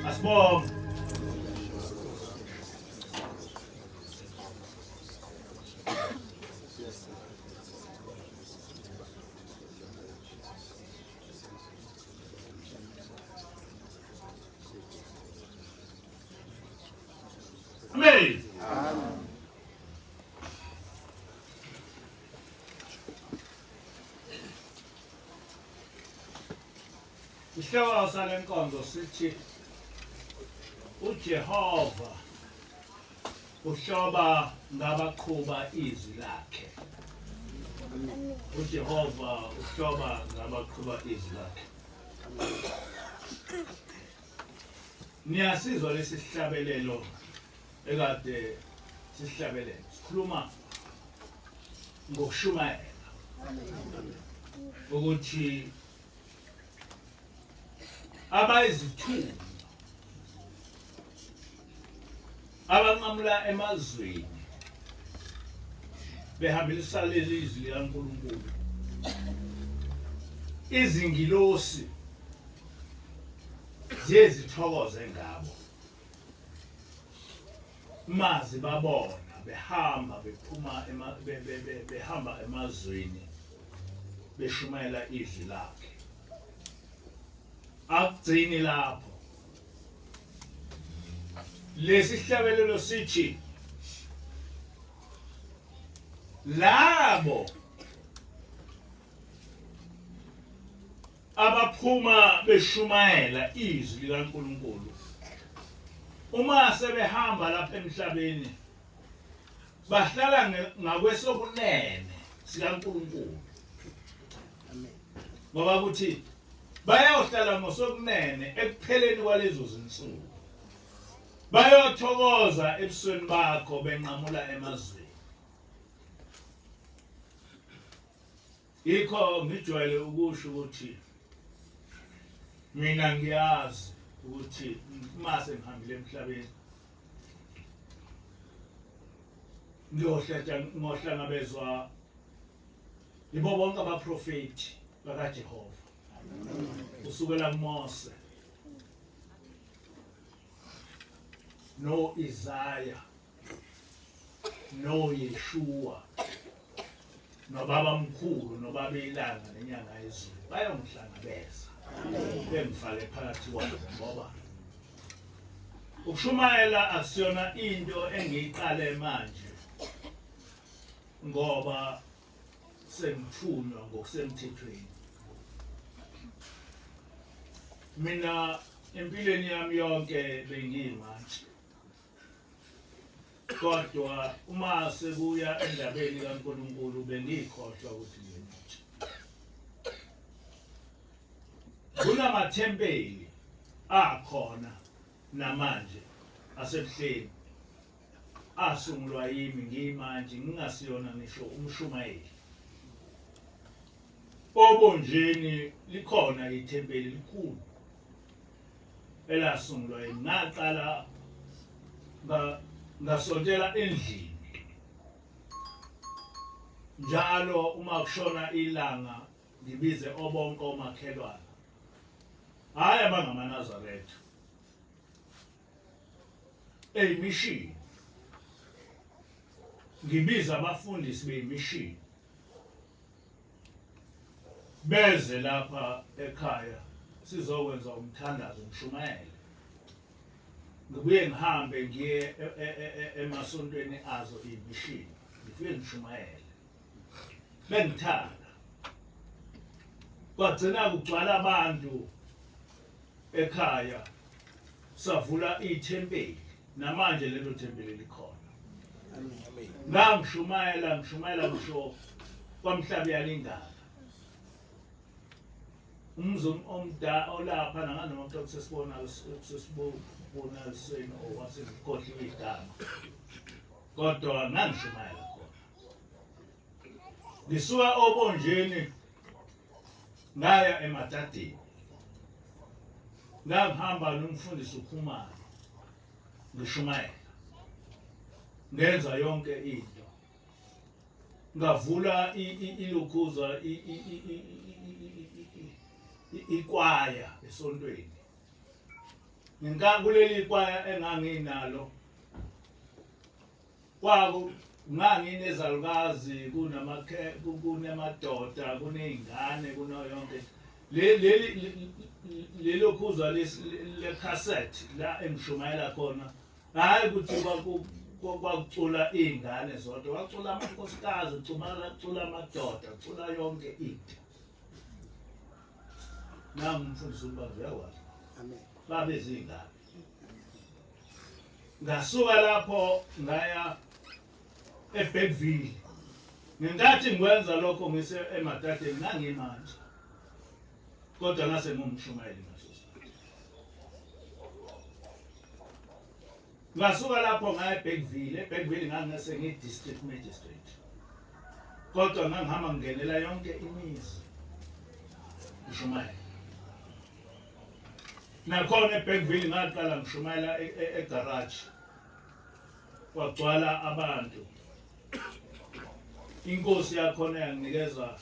Asibonge. Amen. Isihloko sale nkonzo sithi uJehova uhloba ngabaqhuba izwi lakhe. uJehova uhloba ngabaqhuba izwi lakhe. Niyasizwa lesi sihlabelelo ekade sihlabelele. Sikhuluma ngokushumayela ukuthi abayizithunywa abanqamula emazweni behambisa leli zwi likaNkulunkulu izingilosi ziye zithokoze ngabo mazi babona behamba bephuma behamba emazweni beshumayela izwi lakhe akugcini lapho lesi sihlabelelo sithi Labo abaphuma beshumayela izwi likaNkulunkulu uma sebehamba lapha emhlabeni bahlala ngakwesokunene sikaNkulunkulu. Amen. Ngoba kuthi bayohlala ngosokunene ekupheleni kwalezo zinsuku. Bayothokoza ebusweni bakho benqamula emazweni. Yikho ngijwayele ukusho ukuthi mina ngiyazi ukuthi uma sengihambile emhlabeni ngiyohletsha ngohlangabezwa yibo bonke abaprofeti bakaJehova kusukela kuMose no Isaya no Yeshua nobaba mkhulu nobaba ilanga nenyanga yezulu bayongihlangabeza bengifake phakathi kwabo ngoba ukushumayela akusiyona into engiyiqale manje ngoba sengithunywa ngokusemthethweni. Mina empilweni yami yonke bengiyimantshi, kodwa uma sekuya endabeni kaNkulunkulu bengiyikhohlwa ukuthi ngiyimantshi. Kunamathempeli akhona namanje asebuhleni asungulwa yimi ngiyimanje ngingasiyona ngisho umshumayeli. Obonjeni likhona ithempeli elikhulu elasungulwa yimi. Ngaqala ngasontela endlini njalo uma kushona ilanga ngibize obonke omakhelwane, hhayi abangamaNazaretha, eyimishini ngibiza abafundisi beyimishini beze lapha ekhaya sizokwenza umthandazo ngishumayele ngibuye ngihambe ngiye e, e, e, emasontweni azo iyimishini ngifike ngishumayele bengithanda kwagcina kugcwala abantu ekhaya savula ithempeli namanje lelo thempeli likhona. Ngangishumayela ngishumayela ngisho kwamhlabi yalingaka umzi omda olapha nanganoma kuthiwa kusesibona kusesibonalisweni or wasekhohliwe igama kodwa ngangishumayela khona ngisuka obonjeni ngaya emadadeni ngangihamba nomfundisi uKhumalo ngishumayela ngenza yonke into ngavula ilokhuza ikwaya esontweni ngenkathi kuleli kwaya enganginalo Kwaku nganginezalukazi kunamakhe kunamadoda kuney'ngane kuno yonke leli lelo khuzwa le cassette la engishumayela khona hayi ukuthi kwakucula iy'ngane zodwa kwacula amakhosikazi kucula amadoda kucula yonke into nangu umfundisi uMbanzi uyakwazi amen babezingane Ngasuka lapho ngaya eBergville. Ngenkathi ngikwenza lokho ngise emadadeni ngangimanje. Kodwa ngase ngumshumayeli ngaso sikhathi. Ngasuka lapho ngaya eBergville, eBergville ngangase ngi-district magistrate. Kodwa ngangihamba ngingenela yonke imizi. Ngishumayela. Nakhona eBergville ngaqala ngishumayela egarage. Kwagcwala abantu. Inkosi yakhona yanginikeza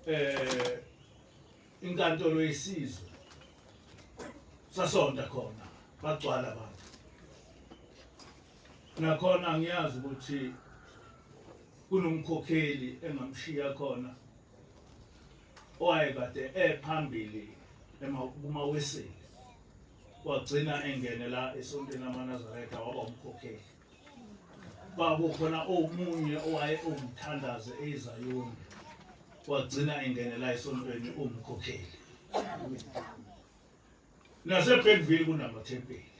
eh inkantolo yesizwe. Sasonta khona bagcwala abantu. Nakhona ngiyazi ukuthi kunomkhokheli engamshiya khona owayekade ephambili kumaWeseli wagcina engene la esontweni lamaNazaretha waba umkhokheli. Kwakukhona omunye owaye umthandazo eZayoni wagcina engenela esontweni umkhokheli. NaseBergville kunamathempeli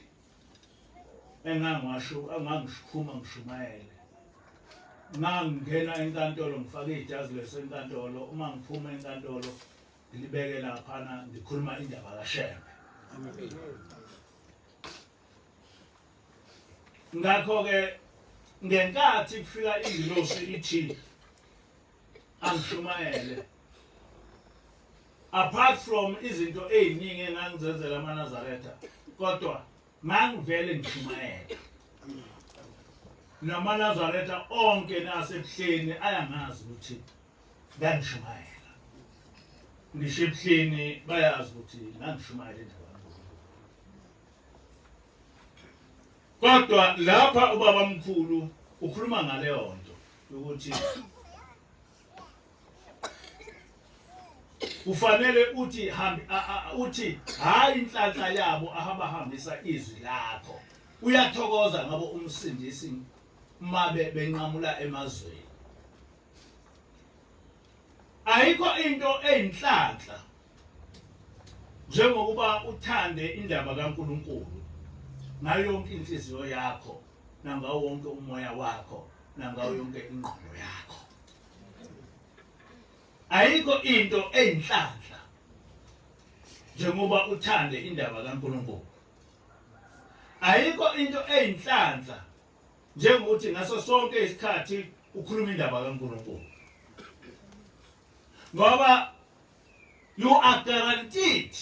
engangiwasho engangishukhuma ngishumayele. Ngangena enkantolo ngifake ijazi lesenkantolo, uma ngiphuma enkantolo ngilibeke laphana ngikhuluma indaba kaShembe. Ngakho-ke ngenkathi kufika ingilosi ithi angishumayele apart from izinto eziningi engangizenzela amaNazaretha kodwa ngangivele ngishumayela namaNazaretha onke nasebuhleni ayangazi ukuthi ngangishumayela ngisho ebuhleni bayazi ukuthi ngangishumayela indaba Kodwa lapha ubaba mkhulu ukhuluma ngaleyo nto ukuthi kufanele uthi hambi uthi hayi inhlanhla yabo ahabahambisa izwi lakho uyathokoza ngabo umsindisi mabe benqamula emazweni ayikho into eyinhlanhla njengokuba uthande indaba kaNkuluNkulu ngayo yonke inhliziyo yakho nangawo wonke umoya wakho nangawo yonke ingqondo yakho ayikho into eyinhlanhla njengoba uthande indaba kaNkuluNkulu ayikho into eyinhlanhla njengokuthi ngaso sonke isikhathi ukhuluma indaba kaNkuluNkulu ngoba you are guaranteed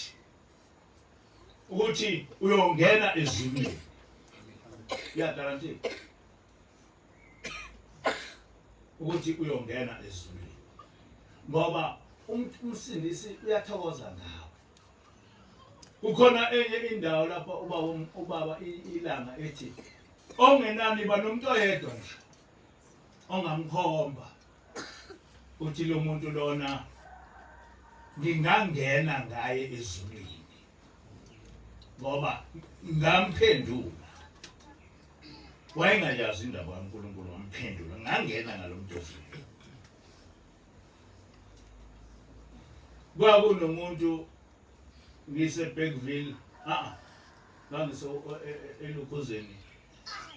ukuthi uyongena ezulwini you are guaranteed ukuthi uyongena ezulwini ngoba umsindisi uyathokoza ngawe kukhona enye indawo lapho ubaba ubaba ilanga ethi ongenani ba nomuntu oyedwa nje ongamkhomba uthi lo muntu lona ngingangena ngaye ezulwini ngoba ngamphendula wayengayazi indaba kaNkulunkulu wamphendula ngangena ngalo muntu ezulwini kwakunomuntu ngise Bergville a ngangise elukhuzeni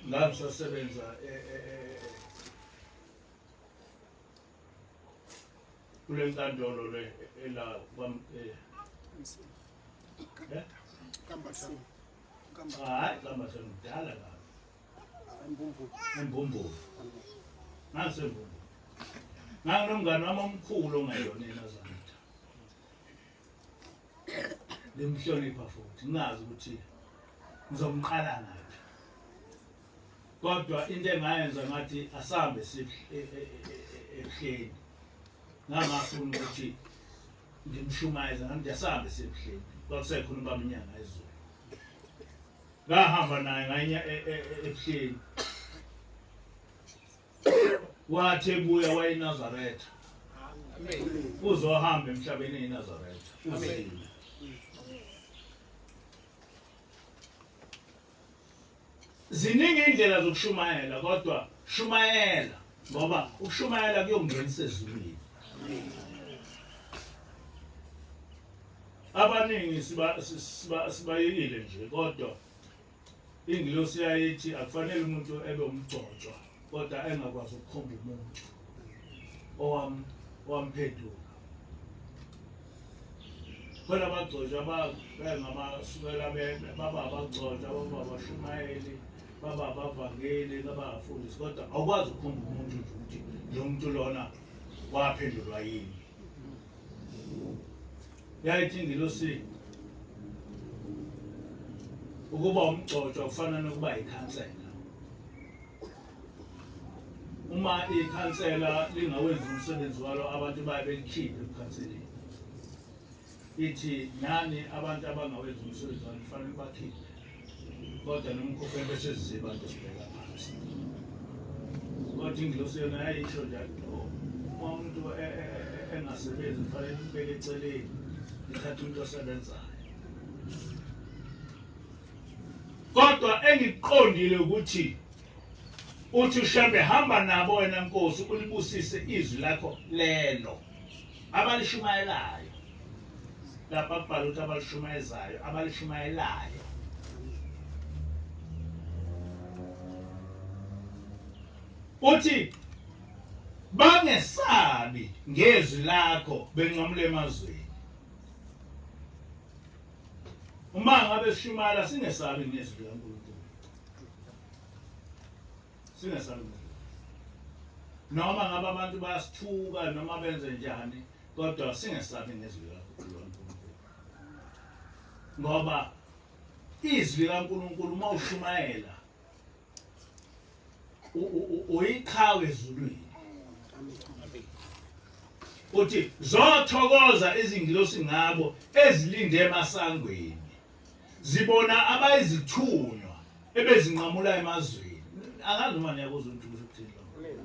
ngangisasebenza kule nkantolo le ela kwam eh hayi kambatheni kudala kabi embumbulu ngangisembumbulu nganginomngane wami omkhulu ongayona eNazaretha limhlonipha futhi ngingazi ukuthi ngizomqala ngaphi kodwa into engayenza ngathi asambe ebuhleni ngangafuni ukuthi ngimshumayeze ngathi asambe siyebuhleni kwakusekhona ubaba inyanga ezulu ngahamba naye nganya ebuhleni wathi ebuya wayeNazaretha uzohamba emhlabeni eNazaretha uzile ziningi indlela zokushumayela kodwa shumayela ngoba ukushumayela kuyongenisa ezulwini abaningi sibayekile nje kodwa ingilosi yayithi akufanele umuntu ebe umgcotshwa kodwa engakwazi ukukhomba umuntu owam owamphenduka khona abagcotshwa bengabasukela baba abagcotshwa baba abashumayeli baba abavangeli baba abafundisi kodwa awukwazi ukukhomba umuntu nje ukuthi lo muntu lona waphendulwa yini Yayithi ingilosi ukuba umgcotshwa kufana nokuba yikhansela. Uma ikhansela lingawenzi umsebenzi walo abantu baye belikhiphe ebukhanseleni. Ithi nani abantu abangawenzi umsebenzi walo kufanele bakhiphe. Kodwa nomkhokho bese siziba nje sibheka phansi. Kodwa ingilosi yona yayisho nje oh, uma umuntu e, e, e, engasebenzi kufanele umbeke eceleni ithathe umuntu osebenzayo. Kodwa engikuqondile ukuthi Uthi uShembe hamba nabo wena Nkosi ulibusise izwi lakho lelo abalishumayelayo. Lapha kubhala ukuthi abalishumayezayo, abalishumayelayo. Uthi bangesabi ngezwi lakho benqamula emazweni. Uma ngabe sishumayela singesabi ngezwi likaNkulunkulu. Singesabi ngezwi. Noma ngabe abantu bayasithuka noma benze njani kodwa singesabi ngezwi likaNkulunkulu. Ngoba izwi likaNkulunkulu uma ushumayela uyiqhawe ezulwini. Uthi zothokoza izingilosi ngabo ezilinde emasangweni zibona abayizithunywa ebezinqamula emazweni. Angazi noma niyakuzwa ukuthi kusho ukuthini lokho.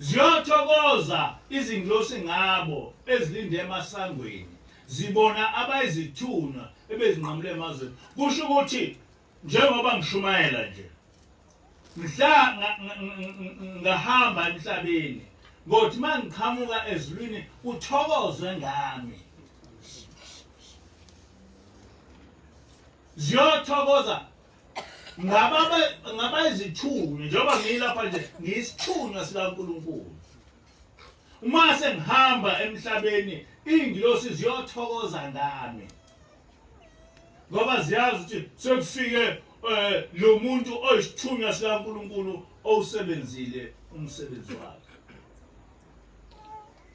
Ziyothokoza izingilosi ngabo ezilinde emasangweni zibona abayizithunywa ebezinqamula emazweni. Kusho ukuthi njengoba ngishumayela nje mhla ngahamba emhlabeni ngothi mangiqhamuka ezulwini kuthokozwe ngami ziyothokoza ngaba ngaba izithunywa njengoba ngilapha nje ngiyisithunywa sikaNkulunkulu uma sengihamba emhlabeni ingilosi ziyothokoza ngami ngoba ziyazi ukuthi sekufike eh, lo muntu oyisithunywa sikaNkulunkulu owusebenzile umsebenzi wakhe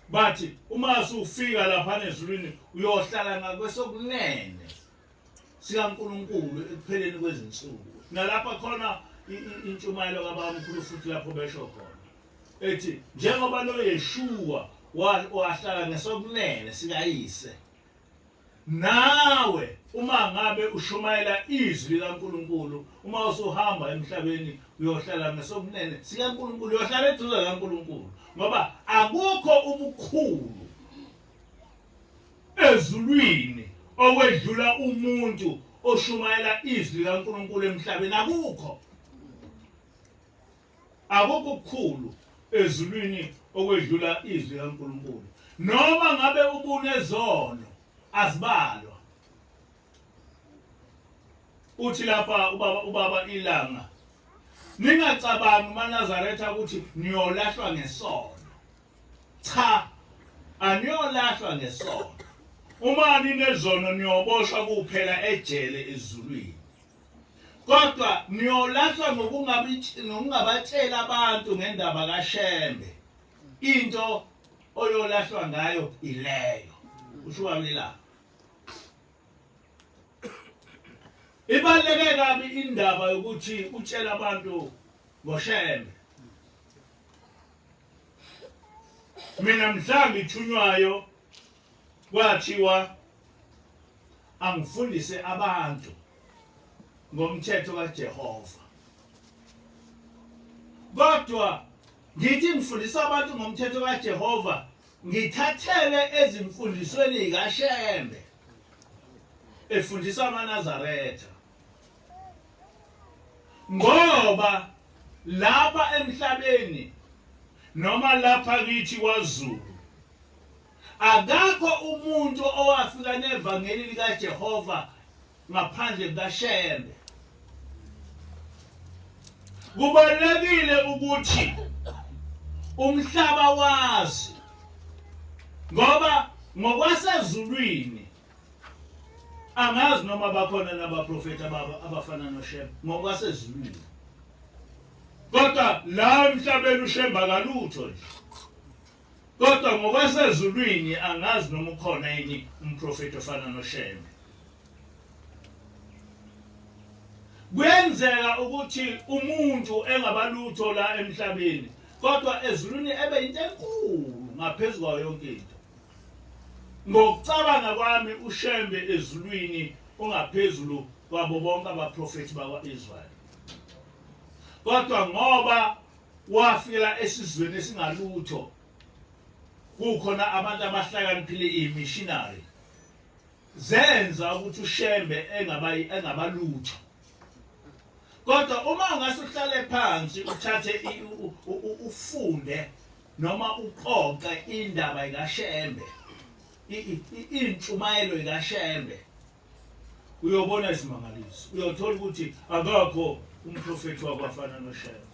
bathi uma usufika lapha ezulwini uyohlala ngakwesokunene sikaNkulunkulu ekupheleni kwezinsuku nalapha khona intshumayelo kababamkhulu futhi lapho besho khona ethi njengoba lo Yeshua wahlala ngesokunene sikayise Nawe uma ngabe ushumayela izwi likaNkulunkulu, uma usuhamba emhlabeni uyohlala ngesokunene sikaNkulunkulu, uyohlala eduze kaNkulunkulu, ngoba akukho ubukhulu ezulwini okwedlula umuntu oshumayela izwi likaNkulunkulu emhlabeni, akukho. Akukho okukhulu ezulwini okwedlula izwi likaNkulunkulu. Noma ngabe ubunezono azibalwa. Uthi lapha ubaba ubaba ilanga ningacabangi maNazaretha ukuthi niyolahlwa ngesono. Cha, aniyolahlwa ngesono. Uma ninezono niyoboshwa kuphela ejele ezulwini. Kodwa niyolahlwa ngokungabatsheli abantu ngendaba kaShembe. Into oyolahlwa ngayo ileyo. Usho wami la. Ibaluleke kabi indaba yokuthi utshele abantu ngoShembe. Mina mhla ngithunywayo kwathiwa angifundise abantu ngomthetho kaJehova. Kodwa ngithi ngifundisa abantu ngomthetho kaJehova ngithathele ezimfundisweni kaShembe efundisa amaNazaretha ngoba lapha emhlabeni noma lapha kithi kwaZulu Akakho umuntu owafika nevangeli likaJehova ngaphandle kukaShembe. Kubalulekile ukuthi umhlaba wazi ngoba ngokwasezulwini angazi noma bakhona nabaprofeti abafana noShembe ngokwasezulwini kodwa la emhlabeni uShembe akalutho nje Kodwa ngokwasezulwini angazi noma ukhona yini umprofeti ofana noShembe. Kuyenzeka ukuthi umuntu engabalutho la emhlabeni kodwa ezulwini ebe into enkulu ngaphezu kwayo yonke into. Ngokucabanga kwami uShembe ezulwini ungaphezulu kwabo bonke abaprofeti bakwa-Israyeli. Kodwa ngoba Wafikela esizweni esingalutho kukhona abantu abahlakaniphile imissionary zenza ukuthi uShembe engabalutho. Kodwa uma ungase uhlale phansi uthathe ufunde noma uxoxe indaba ikaShembe, intshumayelo ikaShembe, uyobona isimangaliso. Uyothola ukuthi akakho umprofethi wakwafana noShembe.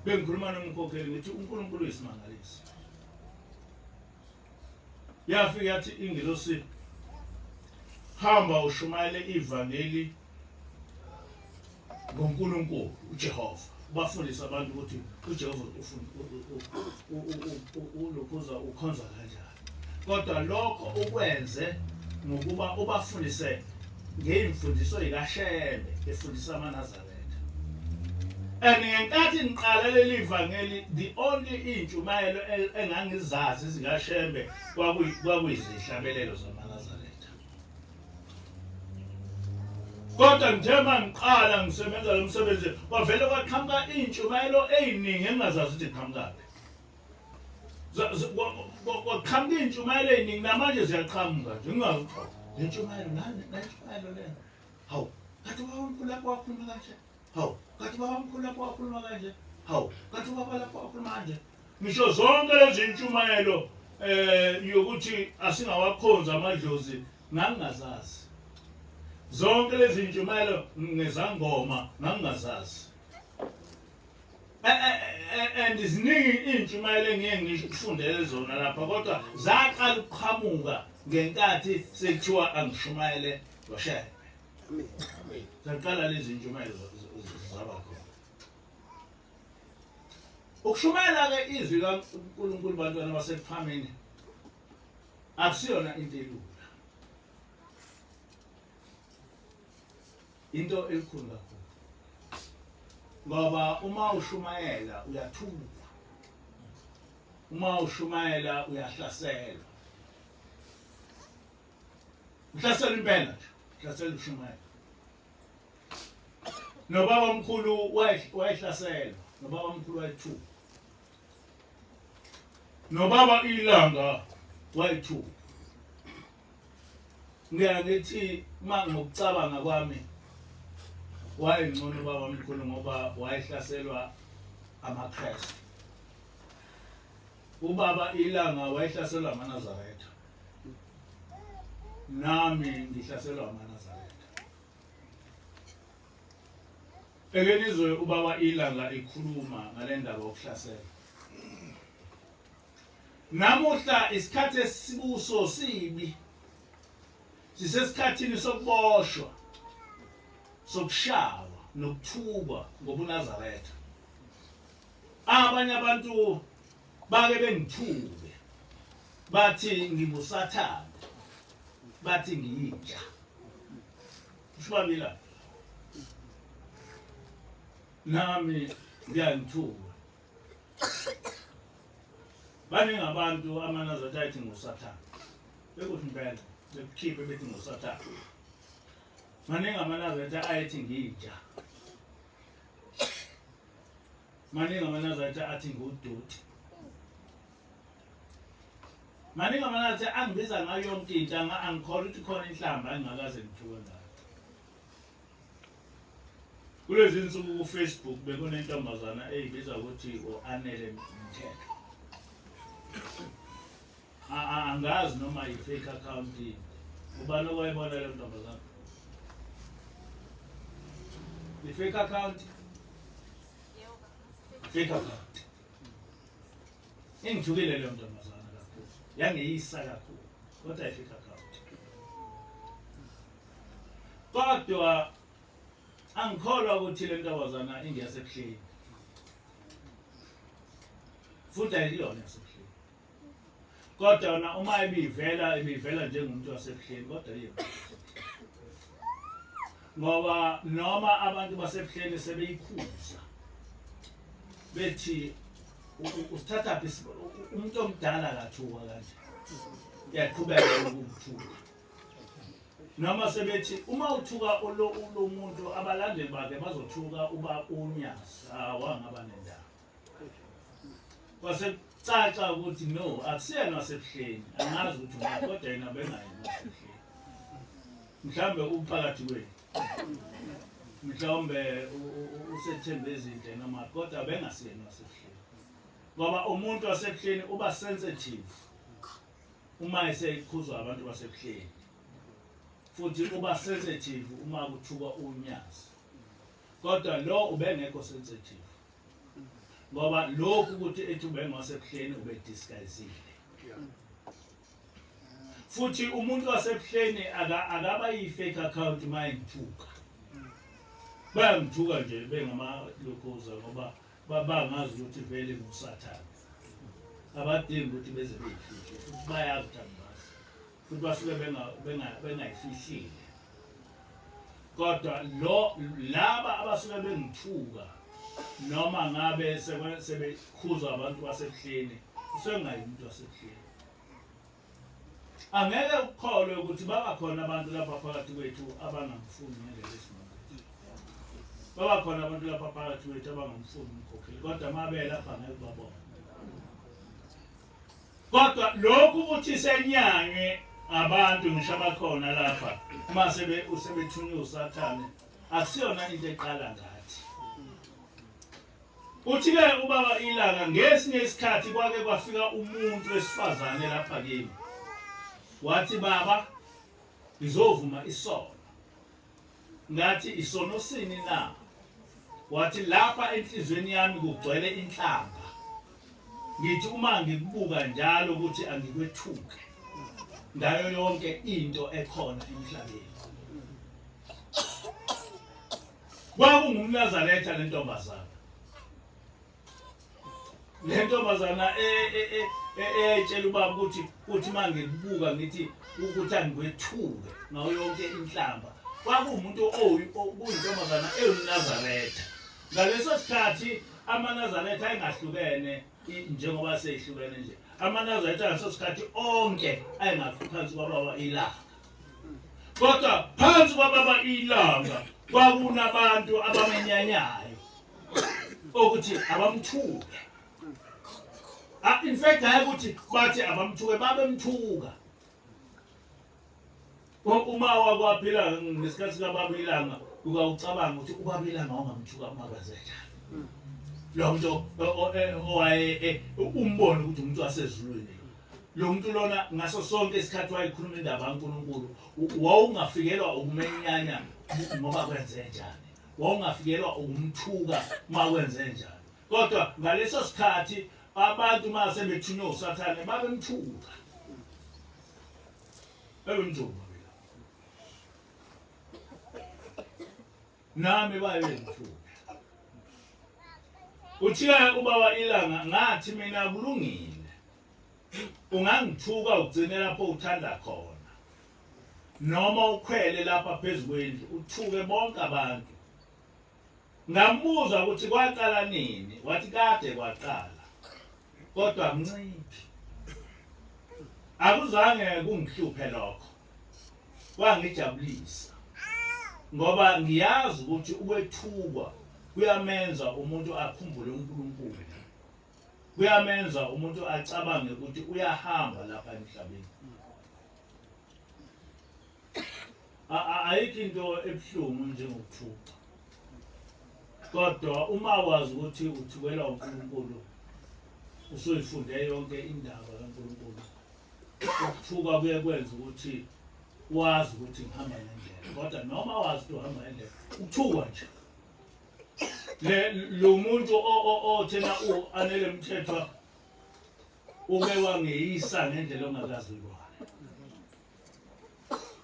Bengikhuluma nomkhokheli ngithi uNkulunkulu uyisimangaliso. Yafika yathi ingilosi hamba ushumayele ivangeli ngoNkulunkulu uJehova ubafundise abantu ukuthi uJehova ulokhuza ukhonza kanjani kodwa lokho ukwenze ngokuba ubafundise ngeyimfundiso yikaShembe efundisa amaNazaretha. And ngenkathi ngiqala leli vangeli the only intshumayelo engangizazi zikaShembe kwakuyizihlabelelo zamaNazaretha. Kodwa njengoba ngiqala ngisebenza lo msebenzi kwavele kwaqhamuka iy'ntshumayelo ey'ningi engingazazi ukuthi qhamukaphi. Kwaqhamuka iy'ntshumayelo ey'ningi namanje ziyaqhamuka nje ngingazi ukuthi le ntshumayelo nani le ntshumayelo lena. Hawu, kathi ubaba omkhulu lapho wakhuluma kanje. Hawu, kathi ubaba omkhulu lapho wakhuluma kanje. Hawu, kathi ubaba lapho wakhuluma kanje. Ngisho zonke lezi ntshumayelo yokuthi asingawakhonzi amadlozi ngangingazazi. Zonke lezi ntshumayelo ngezangoma ngangingazazi. And ziningi iy'ntshumayelo engiye ngifundele zona lapha kodwa zaqala ukuqhamuka ngenkathi sekuthiwa angishumayele ngoShembe. Zaqala lezi ntshumayelo zaba khona. Ukushumayela-ke izwi kaNkulunkulu bantwana basekuphameni akusiyona into elula. Into elikhulu kakhulu. Ngoba uma ushumayela uyathuka. Uma ushumayela uyahlaselwa. Uhlasela impela nje, uhlasela ushumayela. Nobaba omkhulu wayehlaselwa, nobaba omkhulu wayethuka. Nobaba ilanga wayethuka. Ngiya ngithi uma ngokucabanga kwami wayengcono ubaba mkhulu ngoba wayehlaselwa amaKristu. Ubaba ilanga wayehlaselwa amaNazaretha. Nami ngihlaselwa amaNazaretha. Eke nizwe ubaba ilanga ekhuluma ngale ndaba yokuhlasela. Namuhla isikhathi esikuso sibi. Sisesikhathini sokuboshwa, sokushawa nokuthukwa ngobuNazaretha. Abanye abantu bake bengithuke bathi nginguSathane, bathi ngiyinja. Kusho babila. Nami ngiyangithuka. Baningi abantu amaNazaretha athi nguSathane. Bekuthi impela bekukhiphe bethi nguSathane. Maningi amaNazaretha ayethi ngiyinja. Maningi amaNazaretha athi ngudoti. Maningi amaNazaretha angibiza ngayo yonke into angikholwa ukuthi khona inhlamba engingakaze ngithuke ngayo. Kulezi nsuku ku-Facebook bekunentombazana eyibiza ukuthi u-Anele Mthetho. Angazi noma yi-fake account yini. Ubani okwayibona le ntombazana? I-fake account? Fake account. Ingithukile leyo ntombazana kakhulu. Yangeyisa kakhulu. Kodwa i-fake account. Kodwa angikholwa ukuthi le ntombazana ingeyasebuhleni. Futhi ayiyona yasebuhleni. Kodwa yona uma ibivela ibivela njengomuntu wasebuhleni kodwa iyona. Ngoba noma abantu basebuhleni sebeyikhuza bethi usithatha phi umuntu omdala kathuka kanje. Uyaqhubeka ukuthuka. Noma sebethi uma uthuka lo muntu abalandeli bakhe bazothuka uba uNyazi awangaba nendaba. Kwase kucaca ukuthi no akusiyena wasebuhleni angazi ukuthi ngaphi kodwa yena bengayi wasebuhleni. Mhlambe uphakathi kwenu. Mhlawumbe usethembe izinto noma kodwa bengasiyena wasebuhleni. Ngoba umuntu wasebuhleni uba sensitive uma esekhuzwa abantu basebuhleni. Futhi uba sensitive uma kuthukwa unyazi. Kodwa lo ubengekho sensitive. Ngoba lokhu ukuthi ethi ubengosebuhleni ubedisguisile. Futhi umuntu wasebuhleni akaba yi-fake account uma engithuka. Bayangithuka nje bengamalokhuza ngoba bangazi ukuthi vele ngusathane. Abadingi ukuthi beze beyifihle futhi bayazi ukuthi angibazi. Futhi basuke bengayifihlile. Kodwa lo laba abasuke bengithuka noma ngabe sebekhuzwa abantu basebuhleni usengayi umuntu wasebuhleni. Angeke ukukholwe ukuthi baba khona abantu lapha phakathi kwethu abangamfuni ngendlela esimanga. Baba khona abantu lapha phakathi kwethu abangamfuni umkhokheli kodwa mabela lapha ngeke babone. Kodwa lokhu ukuthi senyanywe abantu ngisho abakhona lapha uma sebe usebethunywe uSathane akusiyona into eqala ngathi. Uthi-ke ubaba Ilanga ngesinye isikhathi kwake kwafika umuntu wesifazane lapha kimi. Wathi baba ngizovuma isono. Ngathi isono sini na? Wathi lapha enhlizweni yami kugcwele inhlamba. Ngithi uma ngikubuka njalo ukuthi angikwethuke ngayo yonke into ekhona emhlabeni. KwakungumNazaretha le ntombazana. Le ntombazana eyayitshela ubaba ukuthi uthi uma ngikubuka ngithi ukuthi angikwethuke ngayo yonke inhlamba. Kwakuwumuntu kuyintombazana ewumNazaretha. Ngaleso sikhathi amaNazaretha ayengahlukene njengoba seyihlukene nje. AmaNazaretha ngaleso sikhathi onke ayengaphansi kwababa ilanga. Kodwa phansi kwababa ilanga kwakunabantu abamenyanyayo ukuthi abamthuke. Ah, in fact hayi ukuthi bathi abamthuke babemthuka. Uma wakwaphila ngesikhathi sikababa ilanga ukawucabanga ukuthi ubaba ilanga wangamthuka umakazetha. Lo muntu owaye e, umbone ukuthi umuntu wasezulwini. Lo muntu lona ngaso sonke isikhathi wayekhuluma indaba kaNkulunkulu, wawungafikelwa ukumenyanya ngoba kwenze njani, wawungafikelwa ukumthuka uma kwenze njani. Kodwa ngaleso sikhathi abantu uma sebethunywe uSathane babemthuka, babemthuka. Nami bayengithuka. Uthiya ubaba ilanga ngathi mina kulungile. Ungangithuka ugcine lapho uthanda khona. Noma ukhwele lapha phezu kwendlu uthuke bonke abantu. Ngambuza ukuthi kwaqala nini, wathi kade kwaqala. Kodwa akunciphi. Akuzange kungihluphe lokho. Kwangijabulisa ngoba ngiyazi ukuthi ukwethukwa kuyamenza umuntu akhumbule uNkulunkulu. Kuyamenza umuntu acabange ukuthi uyahamba lapha emhlabeni. Ayikho into ebuhlungu njengokuthuka. Kodwa uma wazi ukuthi uthukela uNkulunkulu usuyifunde yonke indaba kaNkulunkulu. Ukuthuka kuye kwenza ukuthi wazi ukuthi ngihamba ngendlela kodwa noma wazi ukuthi uhamba ngendlela ukuthukwa nje le lo muntu othena u-anele mthethwa uke wangeyisa ngendlela ongakazi uyibona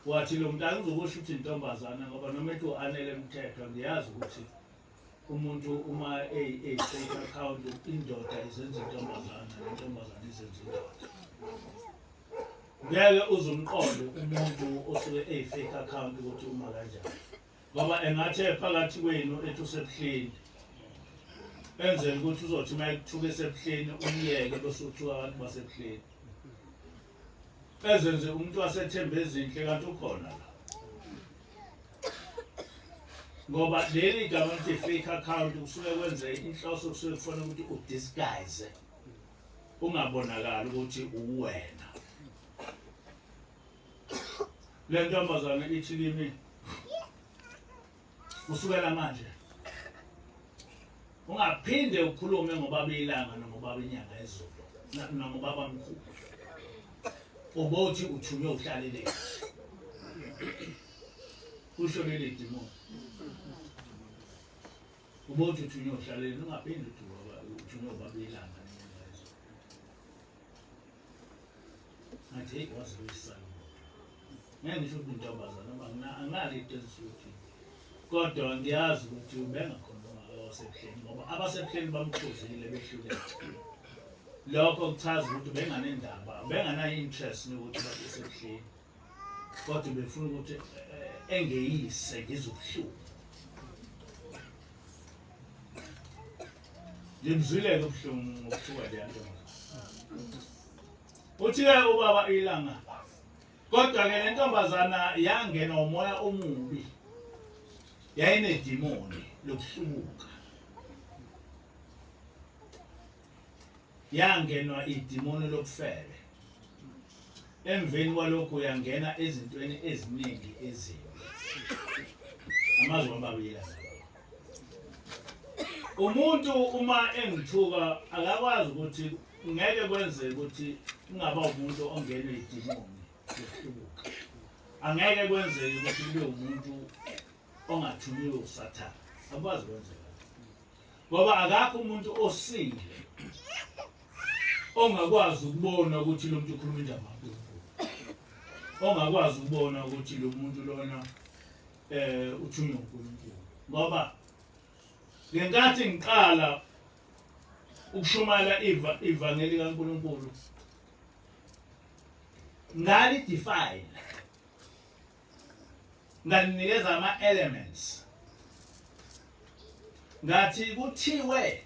wathi lo muntu angizokusho ukuthi intombazana ngoba noma ethi u-anele mthethwa ngiyazi ukuthi umuntu uma eyi-fake account indoda izenza intombazana nentombazana izenza indoda ngeke uzumqonde umuntu osuke eyi-fake account ukuthi uma kanjani ngoba engathi phakathi kwenu ethi usebuhleni enzela ukuthi uzothi uma ekuthuka esebuhleni umyeke bese uthuka abantu basebuhleni ezenze umuntu wasethemba ezinhle kanti ukhona la ngoba leli gama lithi fake account kusuke kwenze inhloso kusuke kufanele ukuthi udisguise ungabonakali ukuthi uwena le ntombazane ithi kimi Kusukela manje ungaphinde ukhulume ngobaba ilanga nongobaba inyanga ezulu nangobaba mkhulu. Ubothi uthunywe uhlalele. Kusho leli dimoni. Ubothi uthunywe uhlalele ungaphinde uthi uthunywe ubaba ilanga nenyanga ezulu. Ngathi hey waze uyisana. Ngeke ngisho ukuthi intombazana ngoba anginalo iqiniso ukuthi kodwa ngiyazi ukuthi ubengakhona owasebuhleni ngoba abasebuhleni bamkhuzile behluleka. Lokho kuchaza ukuthi benganendaba, benganayo interest yokuthi babe sebuhleni. Kodwa befuna ukuthi eh, engeyise ngizobuhlungu. Ngimzwile-ke ubuhlungu ngokuthuka leya ntombazana. Uthi-ke ubaba ilanga kodwa-ke le ntombazana yangena umoya omubi yayinedimoni lokuhlubuka yangenwa idimoni lobufebe emveni kwalokho yangena ezintweni eziningi ezimbi amazwi amabili umuntu uma engithuka akakwazi ukuthi ngeke kwenzeke ukuthi kungaba umuntu ongenwe idimoni lokuhlubuka angeke kwenzeke ukuthi kube umuntu ongathunyiwe usathane akwazi kwenzeka ngoba akakho umuntu osile ongakwazi ukubona ukuthi lo muntu ukhuluma indaba kaNkulunkulu ongakwazi ukubona ukuthi lo muntu lona eh uthunywe uNkulunkulu ngoba ngenkathi ngiqala ukushumayela ivangeli kaNkulunkulu ngali define ngalinikeza ama elements ngathi kuthiwe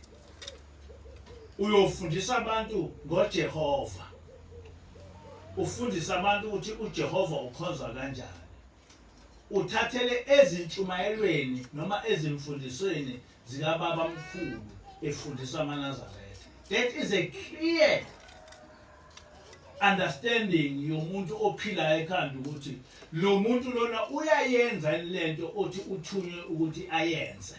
uyofundisa abantu ngoJehova ufundisa abantu ukuthi uJehova ukhonzwa kanjani uthathele ezintshumayelweni noma ezimfundisweni zikababa mkhulu efundisa amaNazaretha that is a clear understanding yomuntu ophilayo ekhanda ukuthi lo muntu lona uyayenza lento othi uthunywe ukuthi ayenze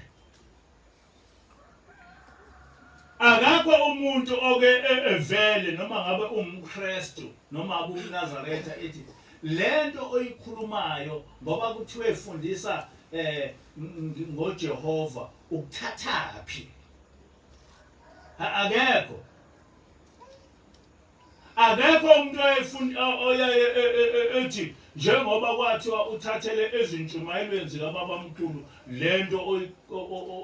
akakho umuntu oke e, evele noma ngabe ungumKristu noma abe umNazaretha ethi lento oyikhulumayo ngoba kuthiwe fundisa eh ngoJehova ukuthathaphi akekho Akekho umuntu oyefuna oyaye e, e, e, ethi njengoba kwathiwa uthathele ezintshumayelweni zikababamkhulu lento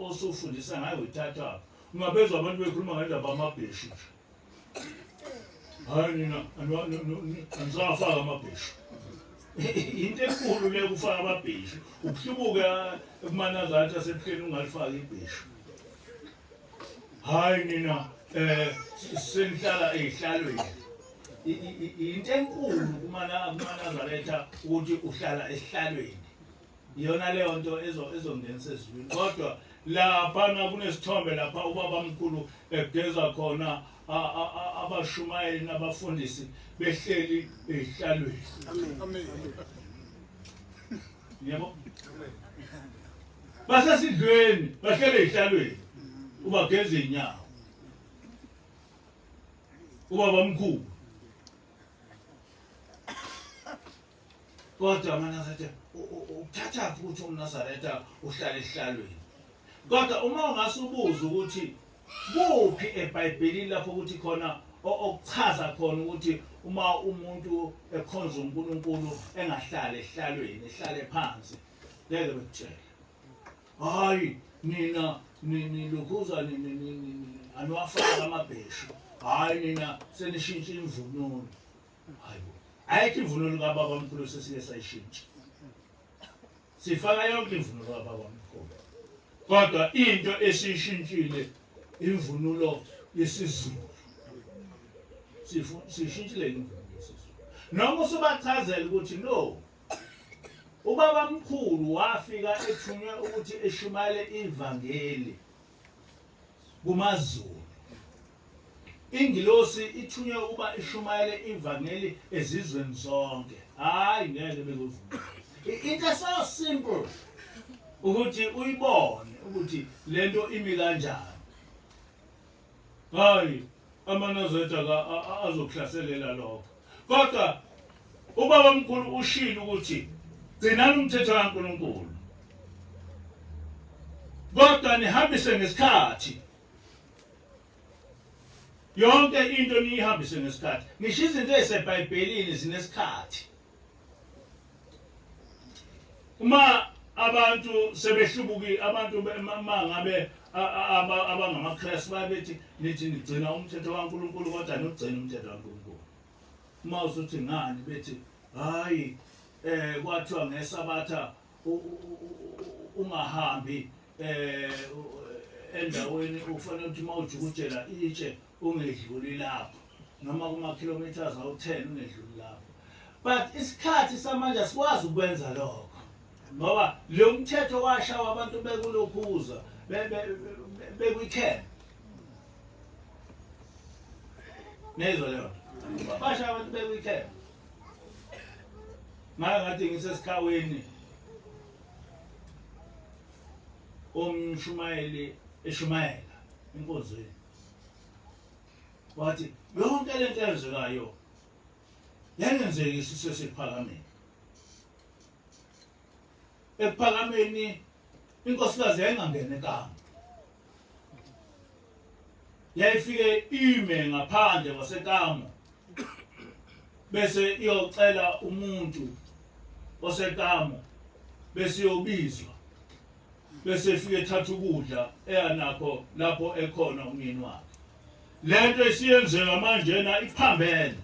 osufundisa ngayo uyithathaphi. Ungabezwa abantu bekhuluma ngendaba amabheshu nje. Hayi nina anisawafaki amabheshu. Into enkulu le kufaka amabheshu. Ukuhlubuka kuManazaretha asebuhleni ungalifaki ibheshu. Hayi nina eh senihlala ezihlalweni. Into enkulu kumana kumaNazaretha ukuthi uhlala esihlalweni. Iyona leyo nto ezongenisa ezulwini. Kodwa lapha kunesithombe lapha ubaba mkhulu egeza khona abashumayeli nabafundisi behleli ezihlalweni. Amen. Yebo. Basesidlweni bahlele ezihlalweni. Ubageza inyawo. Ubaba mkhulu. Kodwa amaNazaretha ukuthatha ukuthi umNazaretha uhlala esihlalweni. Kodwa uma ungasubuza ukuthi kuphi eBhayibhelini lapho ukuthi khona okuchaza khona ukuthi uma umuntu ekhonza uNkulunkulu engahlali esihlalweni ehlale phansi ngeke bekutshele hayi nina nilokhuza aniwafaka amabheshu hayi nina senishintsha imvunulo hayi bo ayikho imvunulo kababa mkhulu sesike sayishintsha sifaka yonke imvunulo kababa mkhulu kodwa into esiyishintshile imvunulo yesiZulu sishintshile imvunulo yesiZulu noma usubachazela ukuthi no ubaba mkhulu wafika ethunywe ukuthi eshumayele ivangeli kumaZulu Ingilosi ithunywe ukuba ishumayele ivangeli ezizweni zonke. Hayi ngeke bekuvume. Into so simple. Ukuthi uyibone ukuthi lento imi kanjani. Hayi amaNazaretha azokuhlaselela lokho. Kodwa ubaba omkhulu ushilo ukuthi gcinani umthetho kaNkulunkulu. Kodwa nihambise ngesikhathi. Yonke into niyihambise ngesikhathi. Ngisho izinto eziseBhayibhelini zinesikhathi. Uma abantu sebehlubuki abantu uma ngabe abangamaKristu babethi nithi nigcina umthetho kaNkulunkulu kodwa nigcina umthetho kaNkulunkulu. Uma usuthi ngani bethi hayi eh kwathiwa ngesabatha ungahambi eh endaweni ufanele ukuthi uma ujukujela itshe ungedluli lapho noma kuma kilometers awu-10 ungedluli lapho but isikhathi samanje asikwazi ukwenza lokho ngoba lo mthetho washawa abantu bekulokhuza bekwi-camp nezwa leyo basha abantu bekwi-camp ngake ngathi ngisesikhawini umshumayeli eshumayela enkonzweni wathi yonke lento eyenzekayo yayingenzeki sisesekuphakameni ekuphakameni inkosikazi yayingangena ekama yayifike ime ngaphandle kwasekamo bese iyocela umuntu osekamo bese iyobizwa bese efike ethatha ukudla eyanakho lapho ekhona umyeni wakhe lento esiyenzeka manjena iphambene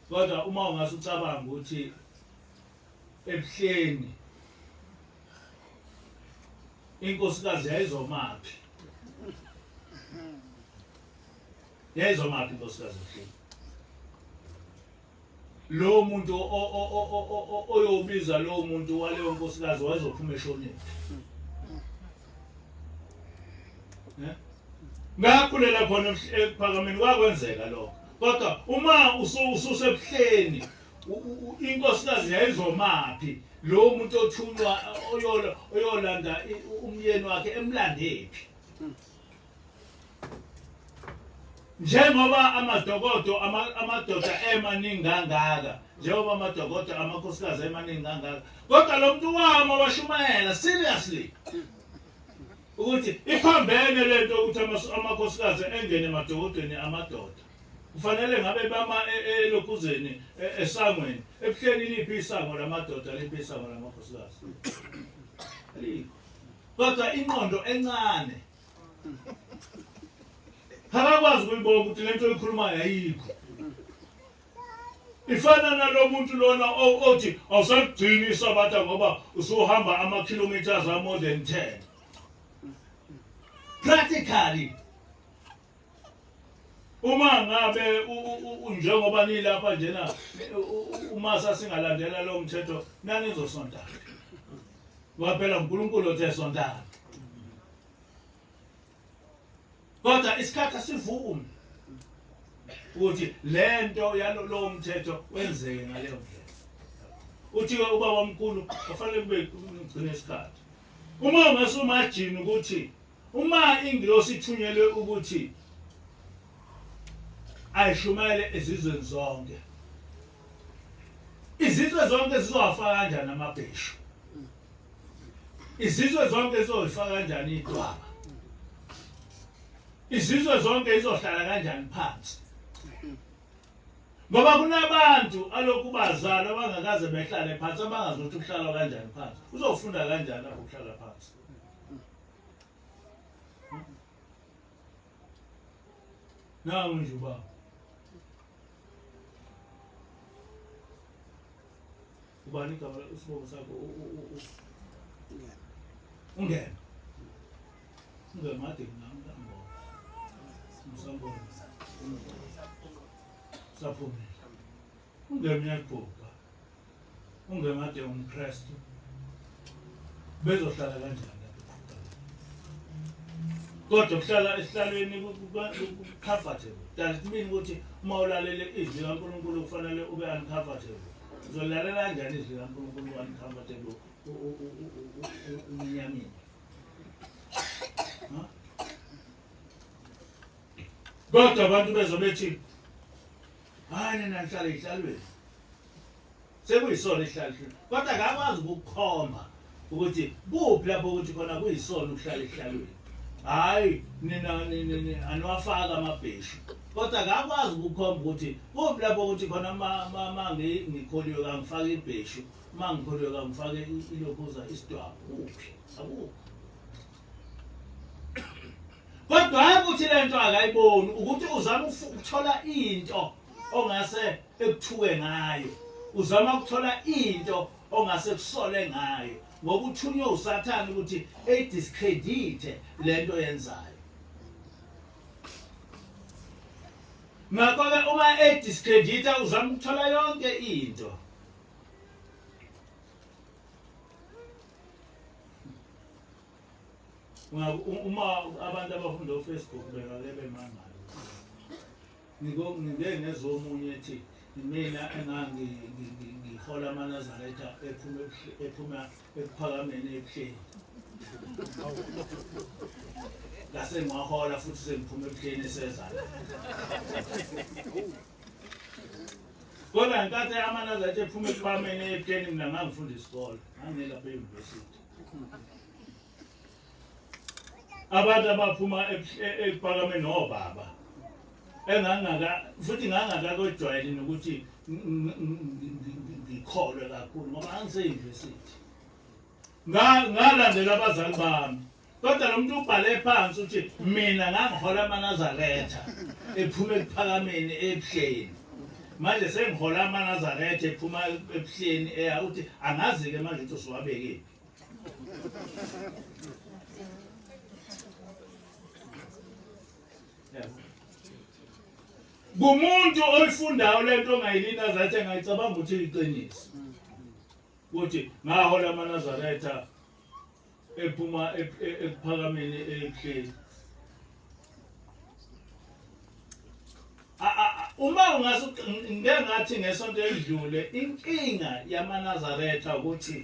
kodwa uma ungase ucabanga ukuthi ebuhleni inkosikazi yayizomaphi yayizomaphi inkosikazi ebuhleni lowo muntu oyobiza lowo muntu waleyo nkosikazi wayezophuma eshonile eh? Ngakhulela khona ekuphakameni kwakwenzeka lokho. Kodwa uma ususebuhleni inkosikazi yayizomaphi lo muntu othunywa oyolanda umyeni wakhe emlandephi njengoba amadokodo amadoda emaningi kangaka njengoba amadokodo amakhosikazi emaningi kangaka kodwa lo muntu wama washumayela seriously ukuthi iphambene lento ukuthi amakhosikazi engene emadokodweni amadoda kufanele ngabe bama e, e, elokhuzeni e, esangweni ebuhleni liphi isango lamadoda liphi isango lamakhosikazi alikho kodwa inqondo encane akakwazi ukuyibona ukuthi lento oyikhulumayo ayikho ifana nalo muntu lona othi awusagcini isabatha ngoba usuhamba ama-kilometers a-more than 10 practically uma ngabe njengoba nilapha njena uma sasingalandela lo mthetho nanizosonta ngoba phela uNkulunkulu othe sontana kodwa isikhathi asivumi ukuthi lento yalowo mthetho wenzeke ngaleyo ndlela uthi-ke ubaba omkhulu kufanele kube ugcine isikhathi uma ungasumajini ukuthi uma ingilosi ithunyelwe ukuthi ayishumayele ezizweni zonke izizwe zonke zizowafaka kanjani amabheshu Izizwe zonke zizolifaka kanjani idwaba? Izizwe zonke izohlala kanjani phansi? Ngoba kunabantu alokhu bazalwa abangakaze behlale phansi abangazi ukuthi kuhlalwa kanjani phansi. Uzofunda kanjani lapho kuhlala phansi? Nangu nje ubaba. Ubani igama isibongo sakho ungena. Ungena made ngambona. Ngisambona. Saphumela. Ungena uyaguga. Ungena made umKristu. Bezohlala kanjani lapho? Kodwa kuhlala esihlalweni ku-comfortable. Does it mean ukuthi uma ulalele izwi likaNkulunkulu kufanele ube uncomfortable? Uzolalela kanjani izwi likaNkulunkulu uncomfortable uminyamile? Kodwa abantu bezobethi hayi nina nihlala ey'hlalweni sekuyisona ihlalwe kodwa akakwazi ukukukhomba ukuthi kuphi lapho ukuthi khona kuyisona ukuhlala ehlalweni hayi nina aniwafaka amabheshu kodwa akakwazi ukukhomba ukuthi kuphi lapho ukuthi khona ma ngikholiwe kangifake ibheshu ma ngikholiwe kangifake ilokhuza isidwaba kuphi akukho kodwa hayi ukuthi le nto akayiboni ukuthi uzama ukuthola into ongase ekuthuke ngayo uzama ukuthola into ongase kusole ngayo ngoba uthunywe usathane ukuthi eyidiscredite le nto yenzayo ngakho-ke uma ediscredita uzama ukuthola yonke into Uma abantu abafunda oFacebook bengake bemangala. Ngike ngezwa omunye ethi mina engangihola amaNazaretha ephuma ephuma ekuphakameni ebuhleni. Ngase ngiwahola futhi sengiphuma ebuhleni eseza la. Kodwa ngenkathi amaNazaretha ephuma ekuphakameni ebuhleni mina ngangifunda isikole, ngangilapha e-university. Abantu abaphuma ekuphakameni obaba engangaka futhi ngangakakwejwayeli nokuthi ngikholwe kakhulu ngoba angiseyunivesithi ngalandela abazali bami kodwa lo muntu ubhale phansi uthi mina ngangihola amanazaretha ephuma ekuphakameni ebuhleni manje sengihola amanazaretha ephuma ebuhleni eya uthi angazi-ke manje ukuthi usuwabekephi Kumuntu oyifundayo lento ongayilina zathi engayicabanga ukuthi iqiniso. Ukuthi ngahola amaNazaretha ephuma ekuphakameni ebuhleni. Uma ungase ngeke ngathi ngesonto elidlule inkinga yamaNazaretha ukuthi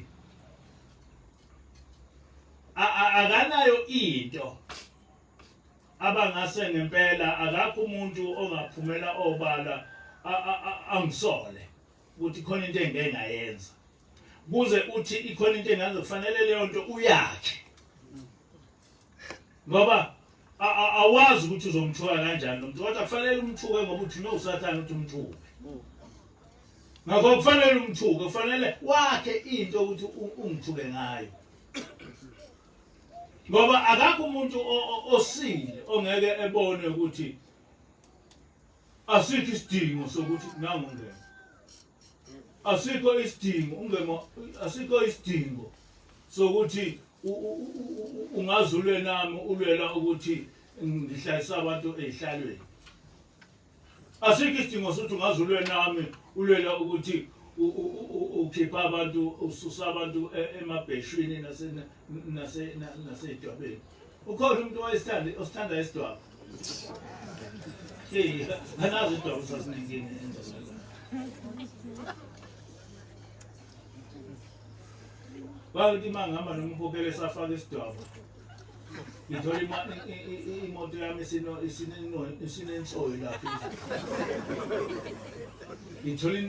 akanayo into abangase ngempela akakho umuntu ongaphumela obala angisole ukuthi khona into engeke ngayenza kuze uthi ikhona into engaze kufanele leyo nto uyakhe ngoba awazi ukuthi uzomthuka kanjani lo muntu kodwa kufanele umthuke ngoba uthunywe usathane ukuthi umthuke ngakho kufanele umthuke kufanele wakhe into ukuthi ungithuke ngayo ngoba akakho umuntu osile ongeke ebone ukuthi asikho isidingo sokuthi nangu ungene asikho isidingo ungemo asikho isidingo sokuthi ungazulwe nami ulwela ukuthi ngihlalisa abantu ezihlalweni asikho isidingo sokuthi ungazulwe nami ulwela ukuthi ukhipha abantu ususa abantu e, emabheshwini nasedwabeni ukhona umuntu owayesithanda osithanda isidwaba hey anazi idwaba sasinenkinga Bakuthi uma ngihamba nomkhokheli esafaka isidwaba ngithola imoto yami isinensoyi lapha ngithola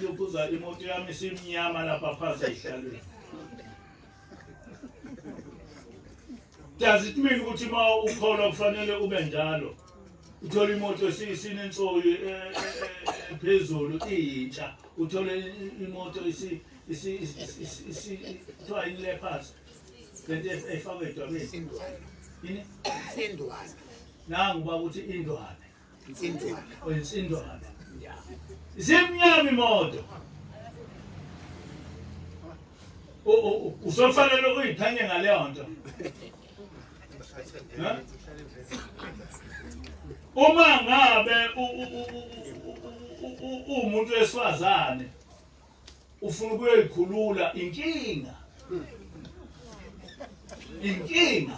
lokhuza imoto yami isimnyama lapha phansi ey'hlalweni does it mean ukuthi uma ukholwa kufanele ube njalo uthole imoto isinensoyi e, e, e, phezulu iyintsha uthole imoto kuthiwa yini le phansi lento efakwe edwabeni yini insindwane nangu baba uthi indwane insindwane insindwane isimnyama imoto usofanele uyiphanye ngaleyo nto uma ngabe uwumuntu wesifazane ufuna ukuyoyikhulula inkinga inkinga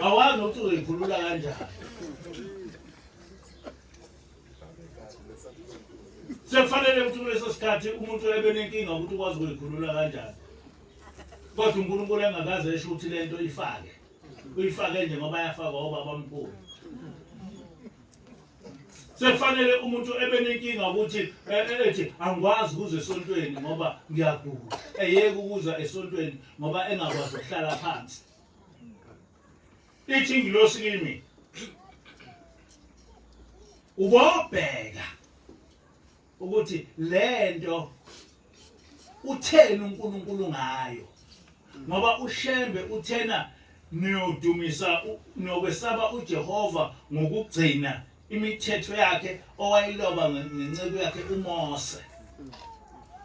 awazi ukuthi uzoyikhulula kanjani Sekufanele ukuthi kuleso sikhathi umuntu ebe nenkinga ukuthi ukwazi ukuyikhulula kanjani. Kodwa uNkulunkulu engakaze esho ukuthi lento ifake. Uyifake nje ngoba yafakwa obaba mkhulu. Sekufanele umuntu ebe nenkinga ukuthi eh, eh, ethi angikwazi ukuza esontweni ngoba ngiyagula. Eyeke ukuza esontweni ngoba engakwazi ukuhlala phansi. Ithi ingilosi kimi ubobheka ukuthi lento utheni uNkulunkulu ngayo ngoba uShembe uthena niyodumisa nokwesaba uJehova ngokugcina imithetho yakhe owayiloba ngenceku yakhe uMose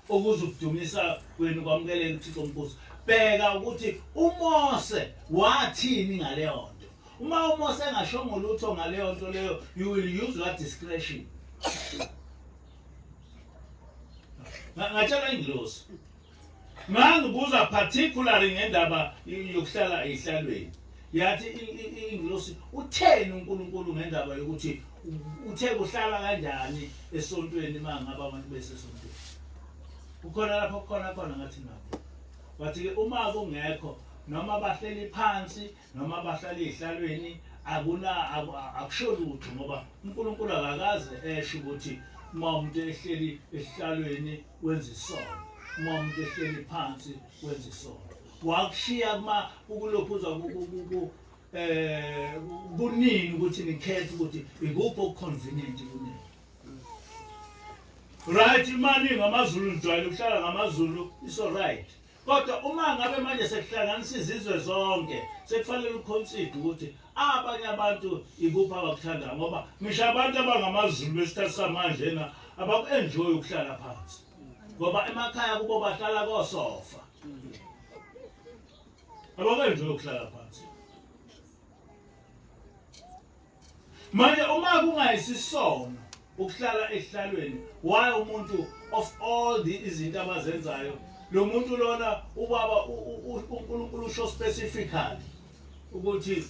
ukuze ukudumisa kwenu kwamukeleke uThixo omkhuzi bheka ukuthi uMose wathini ngaleyo nto uma uMose engashongo lutho ngaleyo nto leyo you will use your discretion ngatshela ingilosi ngangibuza particularly ngendaba yokuhlala ehlalweni yathi ingilosi utheni uNkulunkulu ngendaba yokuthi uthe kuhlala kanjani esontweni uma ngabe abantu besesontweni kukhona lapho kukhona khona ngathi nabo wathi ke uma kungekho noma bahleli phansi noma bahlala ezihlalweni akuna akusho lutho ngoba uNkulunkulu akakaze esho ukuthi uma umuntu ehleli esihlalweni wenza isono uma umuntu ehleli phansi wenza isono wakushiya kuma ukulokhuza ku eh kunini ukuthi nikhethe ukuthi ikuphi okuconvenient kunini right imali ngamaZulu nijwayele ukuhlala ngamaZulu is all right Kodwa uma ngabe manje sekuhlanganisa izizwe zonke sekufanele uconsider ukuthi abanye abantu ikuphi abakuthandayo ngoba ngisho abantu abangamaZulu besikhathi samanje na abaku-enjoy ukuhlala phansi ngoba emakhaya kubo bahlala kosofa abaku-enjoy ukuhlala phansi Manje uma kungayisisono ukuhlala ehlalweni why umuntu of all the izinto abazenzayo lo muntu lona ubaba uNkulunkulu usho specifically ukuthi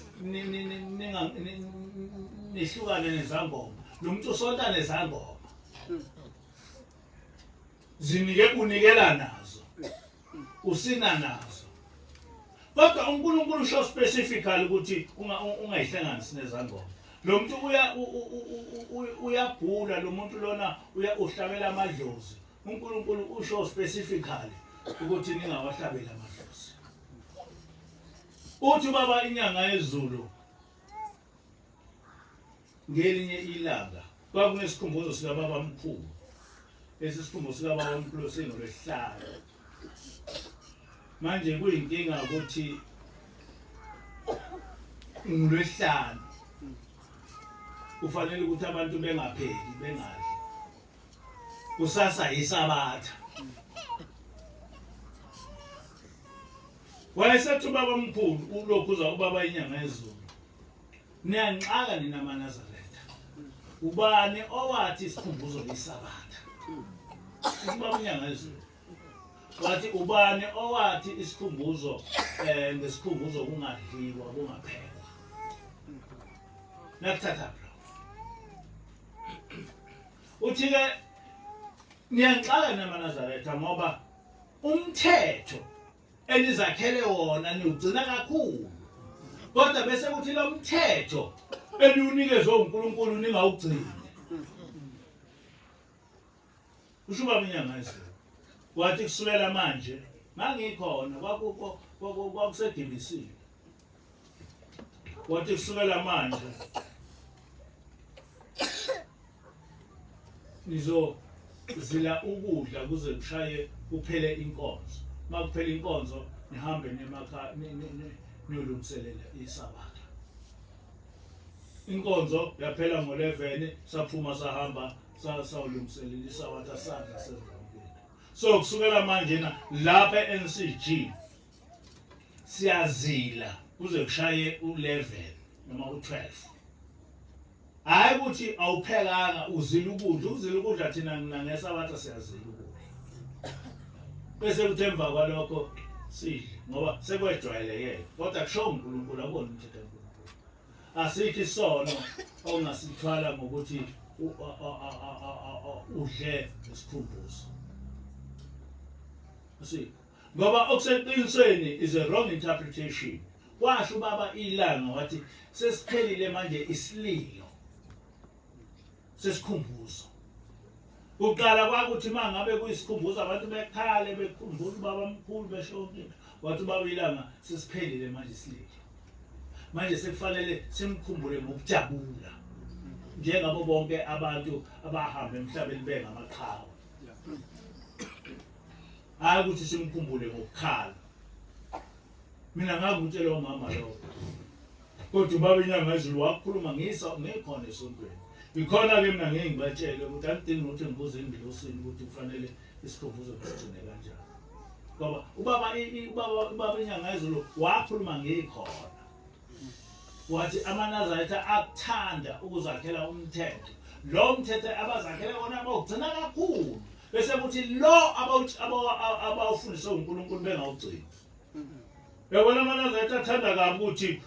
nihlukane nezangoma lo muntu usonta nezangoma zinike unikela nazo usina nazo kodwa uNkulunkulu usho specifically ukuthi ungayihlanganisi nezangoma lo muntu uya uyagula lo muntu lona uya uhlabela amadlozi uNkulunkulu usho specifically ukuthi ningawahlabeli amadlozi uthi baba inyanga yezulu Ngelinye ilanga kwakunesikhumbuzo sikababamkhulu. Lesi sikhumbuzo sikababamkhulu singolwesihlanu. Manje kuyinkinga ukuthi ngolwesihlanu kufanele ukuthi abantu bengapheki bengadli. Kusasa yisabatha. Wayesethi ubabamkhulu ulokhu uza ubaba inyanga yezulu. Niyanxaka nina maNazaretha. Ubani owathi isikhumbuzo lisabatha? Ubaba unyanga izulu. Wathi ubani owathi isikhumbuzo eh ngesikhumbuzo kungadliwa kungaphekwa. Nakuthatha bro. Uthi ke niyanxaka nina maNazaretha ngoba umthetho enizakhele wona niwugcina kakhulu kodwa bese kuthi lo mthetho eniwunikezwe uNkulunkulu ningawugcini usho ubaba inyanga yezulu wathi kusukela manje ngangikhona kwakusegibisile wathi kusukela manje nizozila ukudla kuze kushaye kuphele inkonzo uma kuphela inkonzo nihambe nemakhaya niyolungiselela isabatha inkonzo yaphela ngo-11 saphuma sahamba sawulungiselela isabatha sadla sezamukela so kusukela manje na lapha e-ncg siyazila kuze kushaye u-11 noma u-12 Hayi ukuthi awuphekanga uzila ukudla, uzila ukudla thina nangesabatha siyazila ukudla. Bese kuthi emva kwalokho sidle ngoba sekwejwayelekele. Kodwa kusho uNkulunkulu akubona umthetho kaNkulunkulu. Asikho isono ongasithwala ngokuthi udle ngesikhumbuzo. Asikho. Ngoba okuseqinisweni is a wrong interpretation. Washo ubaba ilanga wathi sesiphelile manje isililo sesikhumbuzo. Kuqala kwakuthi uma ngabe kuyisikhumbuzo abantu bekhale bekhumbula ubaba mkhulu besho yonke into. Wathi ubaba ilanga sesiphelile manje isililo. Manje sekufanele simkhumbule ngokujabula njengabo bonke abantu abahamba emhlabeni bengamaqhawe. Hayi ukuthi simkhumbule ngokukhala. Mina ngakutshela umama lokho. Kodwa ubaba inyanga ezulu wakhuluma ngisa ngikhona esontweni. Ikhona ke mina ngeke ngibatshele ukuthi angidingi ukuthi ngibuze ingilosini ukuthi kufanele isikhumbuzo sigcine kanjani. Ngoba ubaba ubaba inyanga ezulu wakhuluma ngikhona. Wathi amaNazaretha akuthanda ukuzakhela umthetho. Lo mthetho abazakhele wona bawugcina kakhulu. Bese kuthi lo abawufundiswe uNkulunkulu bengawugcini. Yabona amaNazaretha athanda kabi ukuthi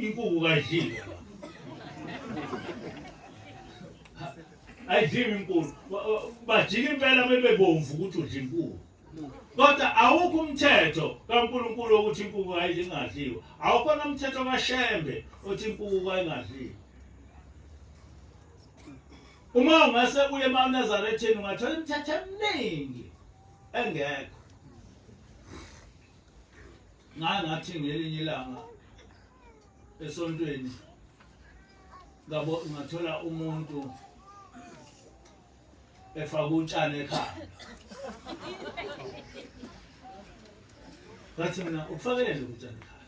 inkuku kayidliwa. Ayidliwa inkulu. Bajika impela bebebomvu ukuthi udla inkuku. Kodwa awukho umthetho kaNkulunkulu ukuthi inkuku ayidli ingadliwa. Awukho nomthetho kaShembe othi inkuku ayingadliwa. Uma ungase uye emaNazaretheni ungathola imithetho eminingi engekho. Ngathi ngelinye ilanga esontweni ngabo ngathola umuntu efaka utshani ekhanda. Ngathi mina ukufakele nje utshani ekhanda.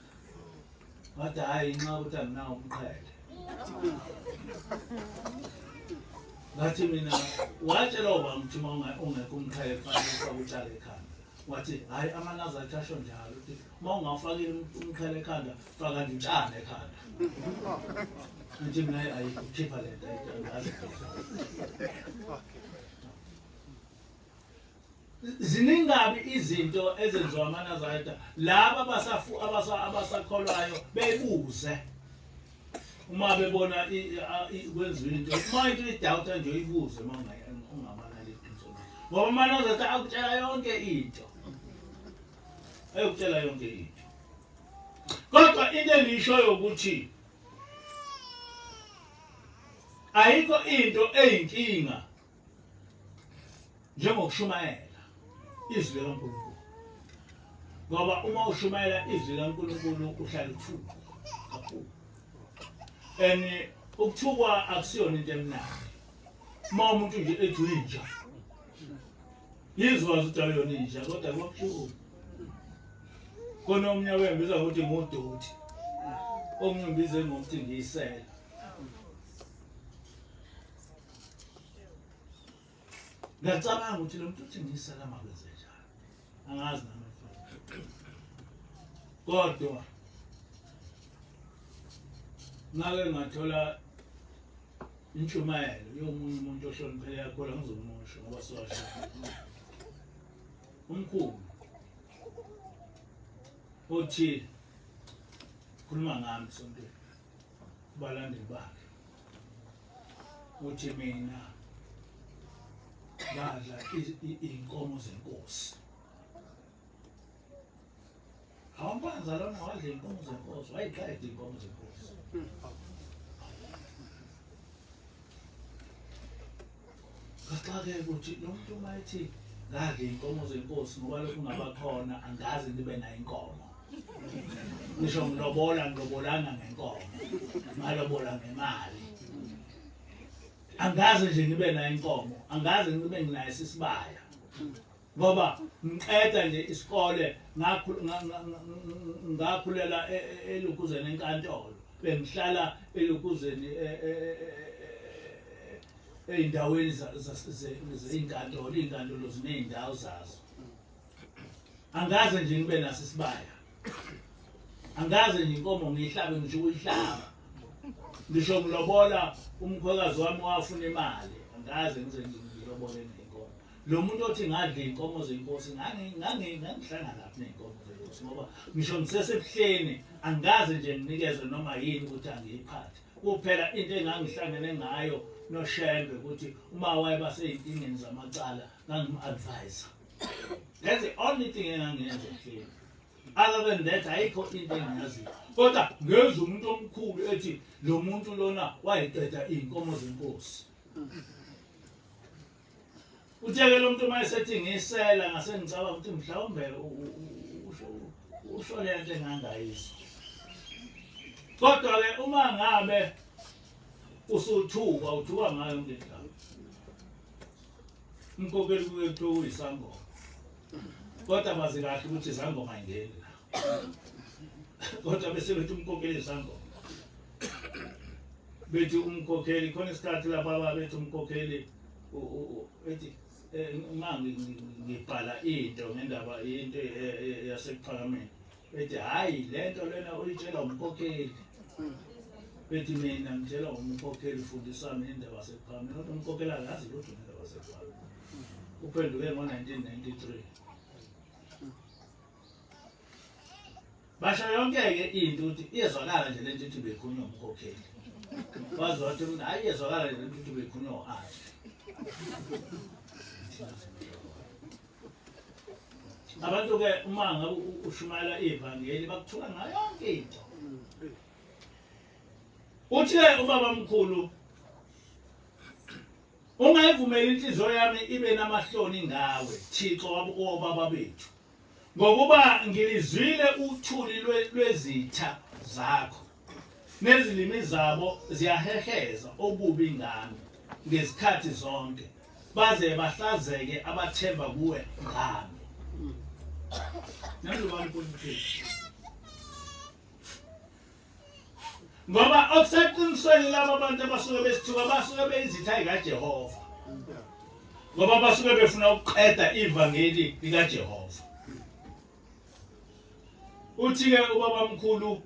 Wathi hhayi nxa ukuthi anginawo umqhele. Ngathi mina watshela ubaba ukuthi uma ungekho umqhele kufanele ufake utshani ekhanda. Wathi hhayi amaNazaretha asho njalo ukuthi uma ungawufakile umqhele ekhanda faka nje utshani ekhanda. Ngithi mina ayikho khipha le nto angazi. Ziningi kabi izinto ezenziwa amaNazaretha laba abasafu abasakholwayo bebuze uma bebona kwenziwa into uma into idoubt nje uyibuze uma ungamanali iqiniso ngoba amaNazaretha akutshela yonke into ayokutshela yonke into kodwa into engiyishoyo ukuthi ayikho into eyinkinga njengokushumayela izwi likaNkulunkulu ngoba uma ushumayela izwi likaNkulunkulu uhlala uthukwa kakhulu and ukuthukwa akusiyona into emnandi uma umuntu nje ethi uyinja yizwa ukuthi awuyona inja kodwa kubuhlungu khona omunye wembiza ukuthi ngudoti omunye umbize ngokuthi ngiyisela Ngiyacabanga ukuthi lo muntu uthi ngisala makwenze njani. Angazi nami. Kodwa ngake ngathola intshumayelo yomunye umuntu ohlonipheke kakhulu angizomusho ngoba sowasho. Umkhulu othi khuluma ngami sontweni kubalandeli bakhe uthi mina ngadla iy'nkomo zenkosi awumbanza lona wadla iy'nkomo zenkosi wayiqeda iy'nkomo zenkosi ngaxakeka ukuthi lo muntu uma ethi ngadla iy'nkomo zenkosi ngoba lokhu ngabakhona angaze ngibe nayo inkomo ngisho ngilobola ngilobolanga ngenkomo ngalobola ngemali angaze nje ngibe nayo inkomo angaze ngibe nginayo isisibaya ngoba ngiqeda nje isikole ngakhulela e, e, elukuzeni enkantolo bengihlala elukuzeni e, ey'ndaweni zeyinkantolo iy'nkantolo ziney'ndawo zazo angaze nje ngibe naso isibaya angaze nje inkomo ngiyihlabe ngisho ukuyihlaba ngisho ngilobola umkhwekazi wami wafuna imali angaze ngize ngilobole ney'nkomo lo muntu othi ngadla iy'nkomo zenkosi ngangihlangana laphi ney'nkomo zenkosi ngoba ngisho ngisesebuhleni angaze nje nginikezwe noma yini ukuthi angiyiphathe. Kuphela into engangihlangene ngayo noShembe ukuthi uma wayeba seyinkingeni zamacala ngangim-advise. That's the only thing engangiyenza ehleli. Other than that ayikho into engiyaziyo. Kodwa ngezwa umuntu omkhulu ethi lo muntu lona wayiqeda iy'nkomo zenkosi. Uthe-ke lo muntu uma esethi ngisela ngase ngicabanga ukuthi mhlawumbe usho le nto engangayizwa. Kodwa-ke uma ngabe usuthuka uthuka ngayo yonke indawo. Umkhokheli kuye kuthiwa uyisangoma. Kodwa bazi kahle ukuthi izangoma ayingeni la. Kodwa bese bethi umkhokheli isangoma. Bethi umkhokheli khona isikhathi lapha ababethi umkhokheli ethi eh, uma ngibhala into ngendaba into eh, eh, yasekuphakameni ethi hhayi le nto lena uyitshela umkhokheli bethi mina ngitshela umkhokheli ufundisa mina indaba yasekuphakameni kodwa umkhokheli akazi lutho ngendaba yasekuphakameni uphenduke ngo-1993 Basho yonke-ke into ukuthi iyezwakala nje lento ithi bekhulunywa umkhokheli. Waze wathi mina hayi iyezwakala nje lento ithi bekhulunywa u-Athi. Abantu-ke uma ngabe ushumayela ivangeli bakuthuka ngayo yonke into. Uthi-ke ubabamkhulu ungayivumeli inhliziyo yami ibe namahloni ngawe Thixo wabobaba bethu. Ngokuba ngilizwile uthuli lwezitha zakho, nezilimi zabo ziyaheheza okubi ngami ngezikhathi zonke, baze bahlazeke abathemba kuwe ngami. Nami ubaba uNkulunkulu. Ngoba okuseqinisweni laba bantu abasuke besithuka basuke beyizitha zikaJehova. Ngoba basuke befuna ukuqeda ivangeli likaJehova. Uthi-ke ubabamkhulu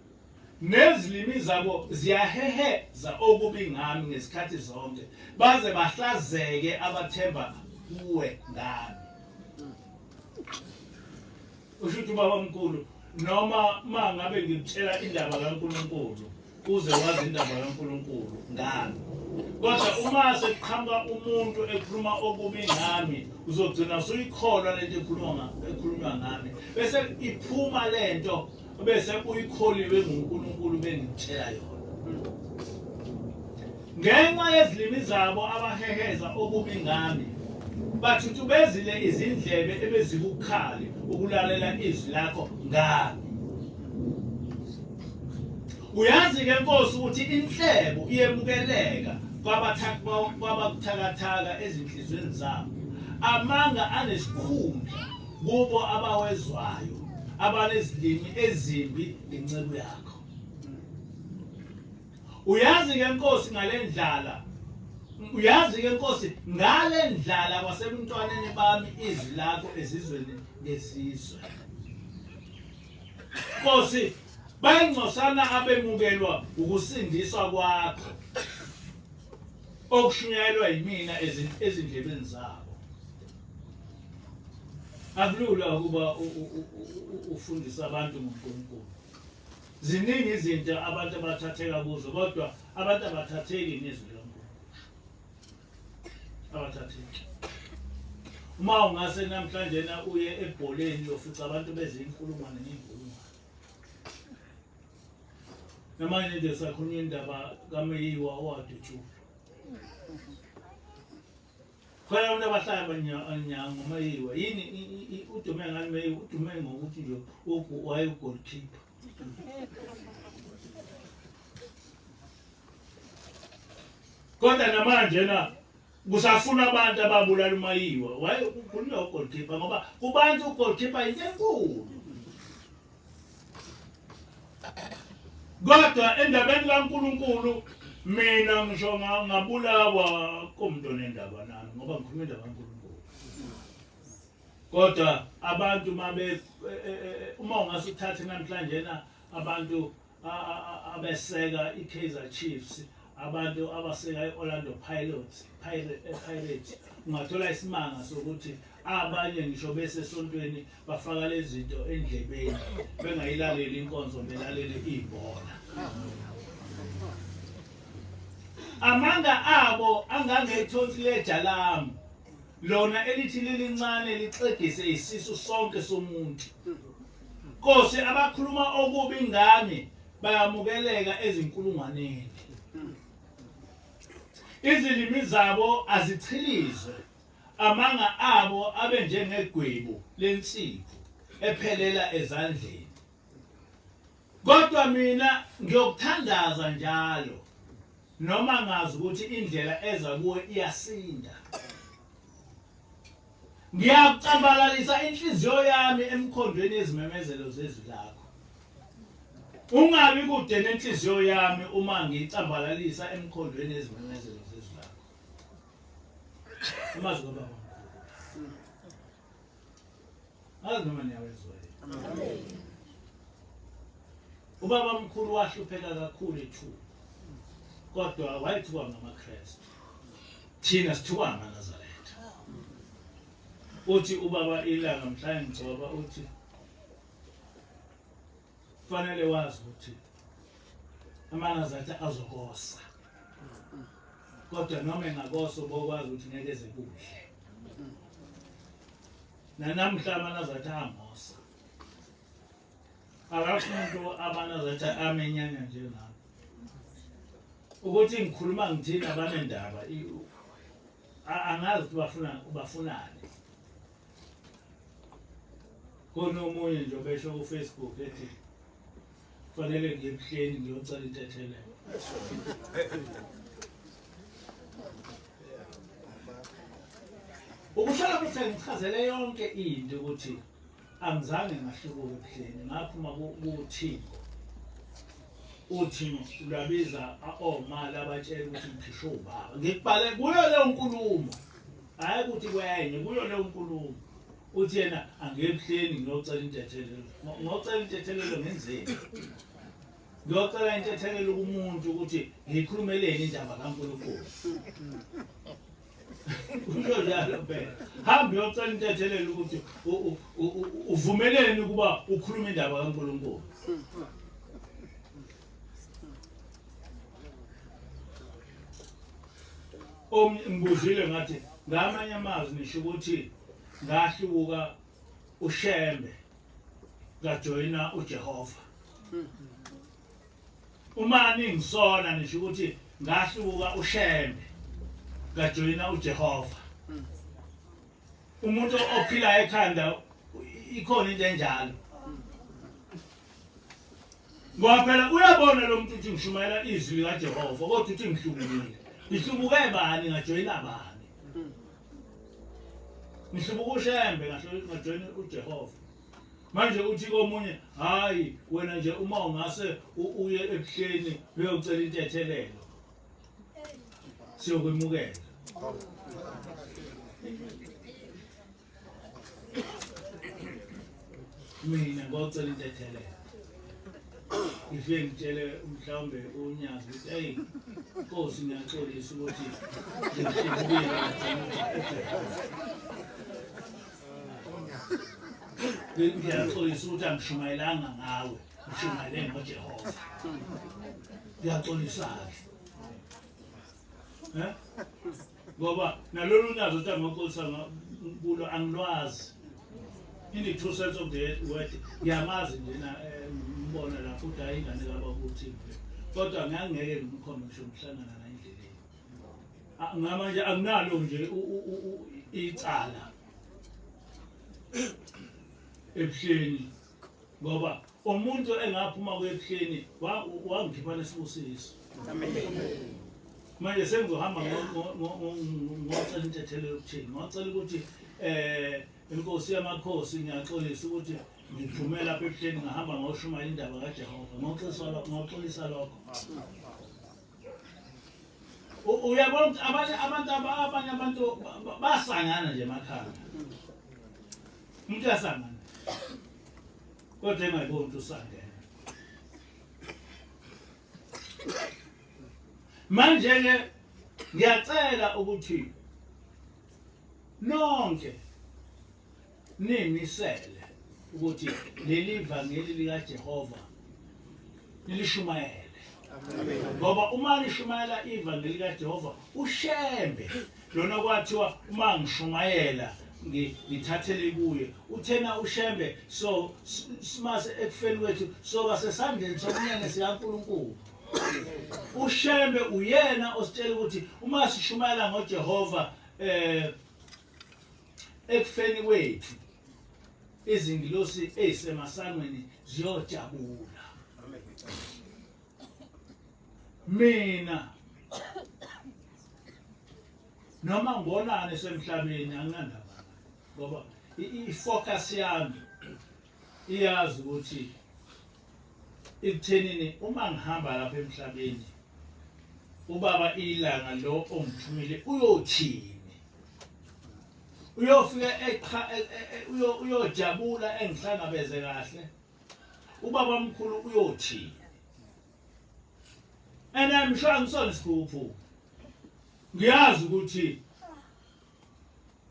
nezilimi zabo ziyaheheza okubi ngami ngezikhathi zonke baze bahlazeke abathemba kuwe ngami. Usho ukuthi ubabamkhulu noma uma ngabe ngikutshela indaba kaNkulunkulu uze wazi indaba kaNkulunkulu ngami kodwa uma sekuqhamuka umuntu ekhuluma okubi ngami uzogcina usuyikholwa lento ekhulunywa ekhulunywa ngami bese iphuma lento bese uyikholiwe nguNkulunkulu bengikutshela yona Ngenxa yezilimi zabo abaheheza okubi ngami, bathuthubezile izindlebe ebezibukhali ukulalela izwi lakho ngami. Uyazi-ke Nkosi ukuthi inhlebo iyemukeleka kwababuthakathaka ezinhliziyweni zabo. Amanga anesikhundla kubo abawezwayo, abanezilimi ezimbi ngenceku yakho. Uyazi ke Nkosi ngalendlala uyazi ke Nkosi ngale ndlala kwasemntwaneni bami izwi lakho ezizweni ngezizwe. Nkosi bayingcosana abemukelwa ukusindiswa kwakho okushunyayelwa yimina ezindlebeni zabo. Akulula ukuba ufundise abantu ngoNkulunkulu. Ziningi izinto abantu abathatheka kuzo kodwa abantu abathatheki ngezwi likaNkulunkulu. Abathatheki. Uma ungase namhlanje na uye ebholeni uyofica abantu bezinkulungwane ney'nkulungwane. Namanje nje sakhulunywa indaba kaMeyiwa owadutshulwa. Khona abantu abahlala abanyango Meyiwa. Yini udume ngani Meyiwa? Udume ngokuthi nje wayewu-goalkeeper. Kodwa namanje na kusafuna abantu ababulala uMayiwa. Waye ukhulunywa ugoalkeeper ngoba kubantu ugoalkeeper into enkulu. Kodwa endabeni kaNkulunkulu mina ngisho ngabulawa kumuntu onendaba nami ngoba ngikhuluma indaba kaNkulunkulu. Kodwa abantu mabe e, e, e, uma ungase uthathe namhlanje na abantu abeseka iKaizer Chiefs abantu abaseka i-Orlando Pirates Pirates ungathola isimanga sokuthi abanye ngisho besesontweni bafaka lezi zinto endlebeni bengayilaleli inkonzo belalele ibhola. Amanga abo angangethonsi lejalamu lona elithi lilincane lixegise isisu sonke somuntu. Nkosi, abakhuluma okubi ngami bayamukeleka ezinkulungwaneni. Izilimi zabo azichilizwe, amanga abo abe njengegwebu lensipho ephelela ezandleni. Kodwa mina ngiyokuthandaza njalo noma ngazi ukuthi indlela eza kuwe iyasinda. Ngiyakucambalalisa inhliziyo yami emkhondweni yezimemezelo zezwi lakho. Ungabi kude nenhliziyo yami uma ngiyicambalalisa emkhondweni yezimemezelo zezwi lakho. Amazwi kababa omkhulu. Azi noma niyawezwa yini. Ubaba mkhulu wahlupheka kakhulu ethuka. Kodwa wayethukwa ngamaKristu. Thina sithukwa ngamaNazaretha. Uthi ubaba ilanga mhla ngigcoba uthi fanele wazi ukuthi amaNazaretha azokosa. Kodwa noma engakosa ubokwazi ukuthi ngeke eze kuhle. Nanamhla amaNazaretha angosa. Akakho umuntu amaNazaretha amenyanya njengami. Ukuthi ngikhuluma ngithini abanendaba angazi ukuthi bafuna bafunani. Khona omunye nje obesho ku-Facebook ethi kufanele ngiye ebuhleni ngiyocela intethelelo. Ukushela ukuthi ngichazele yonke into ukuthi angizange ngahlubuka ebuhleni ngaphuma kuThingo. Uthingo lwabiza omali abatshela ukuthi ngikhishwe ubaba. Ngikubhale kuyo leyo nkulumo. Hayi ukuthi kwenye kuyo leyo nkulumo. Uthi yena angiye ebuhleni ngiyocela intethelelo. Ngiyocela intethelelo ngenzeni? Ngiyocela intethelelo kumuntu ukuthi ngiyikhulumeleni indaba kaNkulunkulu. Usho njalo phela. Hamba uyocela intethelelo ukuthi uvumeleni ukuba ukhulume indaba kaNkulunkulu. Ngibuzile ngathi ngamanye amazwi nisho ukuthi ngahlubuka uShembe ngajoyina uJehova. Uma ningisola nisho ukuthi ngahlubuka uShembe ngajoyina uJehova. Umuntu ophila ekhanda ikhona into enjalo. Ngoba phela uyabona lo muntu ukuthi ngishumayela izwi likaJehova kodwa uthi ngihlubukile. Ngihlubuke bani ngajoyina bani? Ngihlubuka uShembe ngajoyina uJehova. Manje uthi komunye hayi wena nje uma ungase uye ebuhleni uyocela intethelelo siyokwemukela. Mina ngocela intethelelo. Ngifike ngitshele mhlawumbe unyazi ukuthi hey Nkosi ngiyaxolisa ukuthi ngihlubukile ngiyaxolisa ukuthi angishumayelanga ngawe ngishumayele ngoJehova ngiyaxolisa-ke eh ngoba nalolu nyazi ukuthi angoxolisa kulo angilwazi in the true sense of the word ngiyamazi njena eh, ngibona lapho ukuthi hayi ingane kababa ukuthi kodwa ngangeke ngimkhombe ngisho ngihlangana naye endleleni ngamanje anginalo nje icala ebuhleni ngoba umuntu engaphuma kwebuhleni wangikhipha nesibusiso manje sengizohamba ngocela intethelelo ukuthini ngocela ukuthi eh inkosi yamakhosi ngiyaxolisa ukuthi ngiphume lapha ebuhleni ngahamba ngoshumayela indaba kaJehova ngoxolisa lokho Uyabona ukuthi abanye abantu abanye abantu basangana nje emakhaya. Umuntu uyasangana. Kodwa engayiboni ukuthi usangene. Manje ke ngiyacela ukuthi nonke nimisele ukuthi leli vangeli likaJehova nilishumayele. Ngoba uma nishumayela ivangeli kaJehova uShembe lona kwathiwa uma ngishumayela ngithathele kuye uthena uShembe so simase ekufeni kwethu soba sesandleni sokunene sikaNkulunkulu. UShembe uyena ositshela ukuthi uma sishumayela ngoJehova ekufeni kwethu izingilosi ezisemasangweni ziyojabula. Mina noma ngibonane semhlabeni anginandaba ngoba i-focus yami iyazi ukuthi ekuthenini uma ngihamba lapha emhlabeni ubaba ilanga lo ongithumile uyothini, uyofika echa uyojabula engihlangabeze kahle, ubaba mkhulu uyothini. And I'm sure angisona isiphukuphuku, ngiyazi ukuthi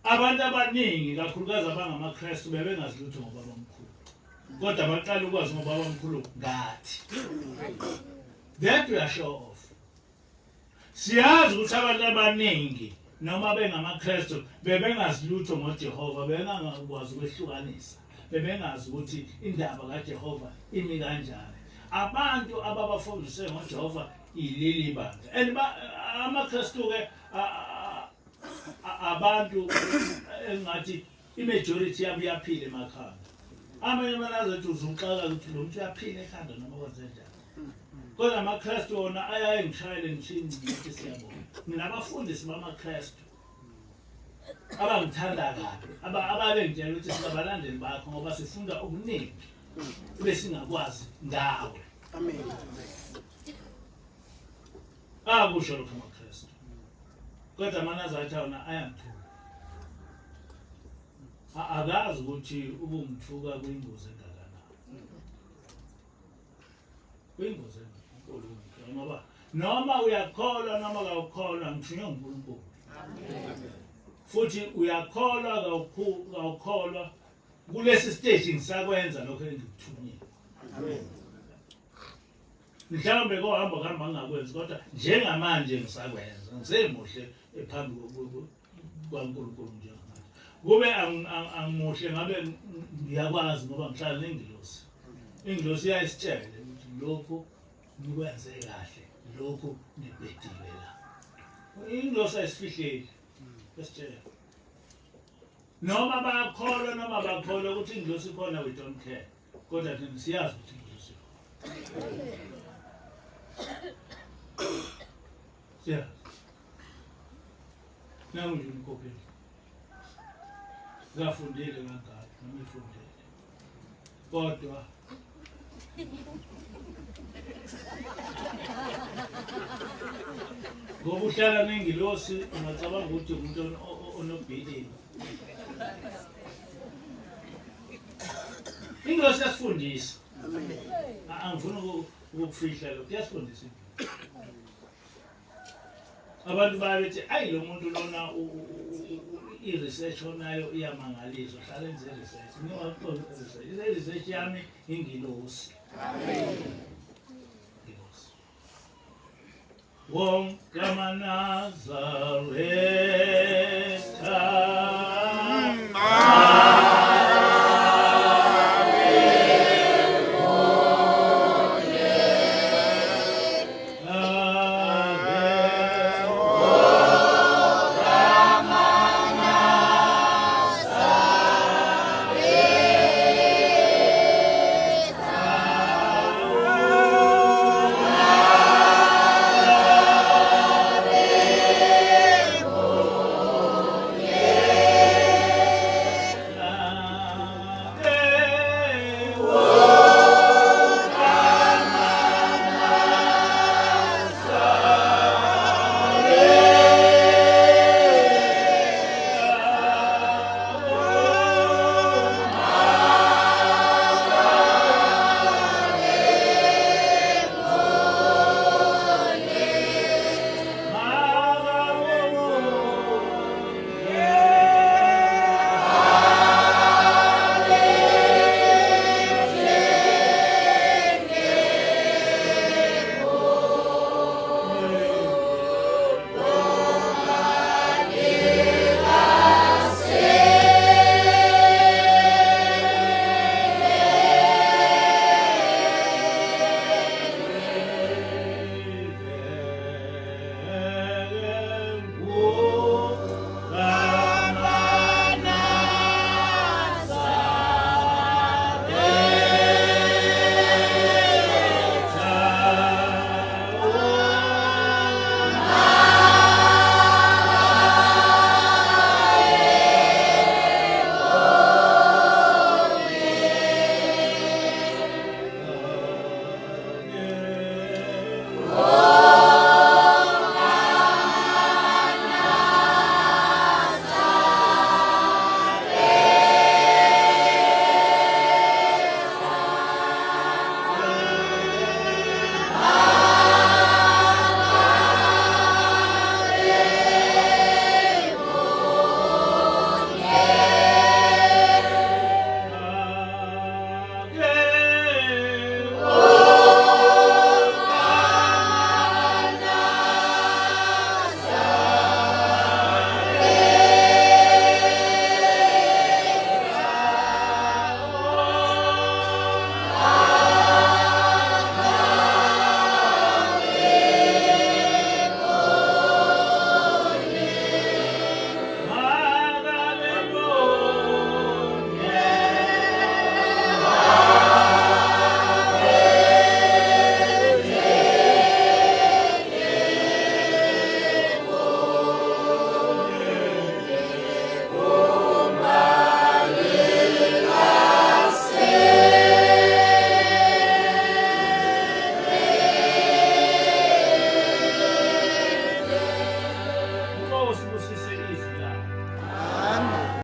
abantu abaningi kakhulukazi abangamaKristu bebengazi lutho ngobaba mkhulu, kodwa baqala ukwazi ngobaba mkhulu ngathi. That we are sure of. Siyazi ukuthi abantu abaningi noma bengamaKristu bebengazi lutho ngoJehova, bengangakwazi ukwehlukanisa, bebengazi ukuthi indaba kaJehova imi kanjani. Abantu ababafundise ngoJehova ileli bandla. And amaKristu ke abantu engathi i-majority yabo iyaphila emakhanda. Amanye amanazaretha uzuxaka ukuthi lo muntu uyaphila ekhanda noma kwenzenjani. Kodwa amaKristu wona ayaye ngishayele ngisho ingcingo ukuthi siyabonga. Nginabafundisi bamaKristu abangithanda kabi, ababengitshela ukuthi singabalandeli bakho ngoba sifunda okuningi ebesingakwazi ngawe. Amen. Akusho lokho amaKristu. Kodwa amaNazaretha wona ayangithuka. Akazi ukuthi ubungithuka kuyingozi engakanani. Kuyingozi enkulu ngoba noma uyakholwa noma kawukholwa ngithunywe nguNkulunkulu. Futhi uyakholwa kawukholwa kulesi stage ngisakwenza lokho engikuthunyiwe. Amen. Mhlawumbe kohamba kuhamba ngingakwenzi kodwa njengamanje ngisakwenza, ngisemuhle phambi kwaNkulunkulu njengamanje. Kube angimuhle ngabe ngiyakwazi ngoba ngihlala nengilosi. Ingilosi iyayisitshele ukuthi lokhu nikwenze kahle, lokhu nibhedile la. Ingilosi ayisifihleli, esitshela. Noma bayakholwa noma bakholwa ukuthi ingilosi ikhona, we don't care. Kodwa thina siyazi ukuthi ingilosi ikhona. Siyazi. Nangu nje umkhokheli. Ngafundile kangaka noma ifundile. Kodwa ngoba uhlala nengilosi ungacabanga ukuthi umuntu onobhilini. Ingilosi iyasifundisa. Angifuni ukukufihla lokho, iyasifundisa. Abantu baye bethi ayi lo muntu lona i-research onayo iyamangalisa, uhlala enze i-research. Ngingaxoxa i-research. I-research yami ingilosi. Amen. Ingilosi. Wonke amaNazaretha. Izwe.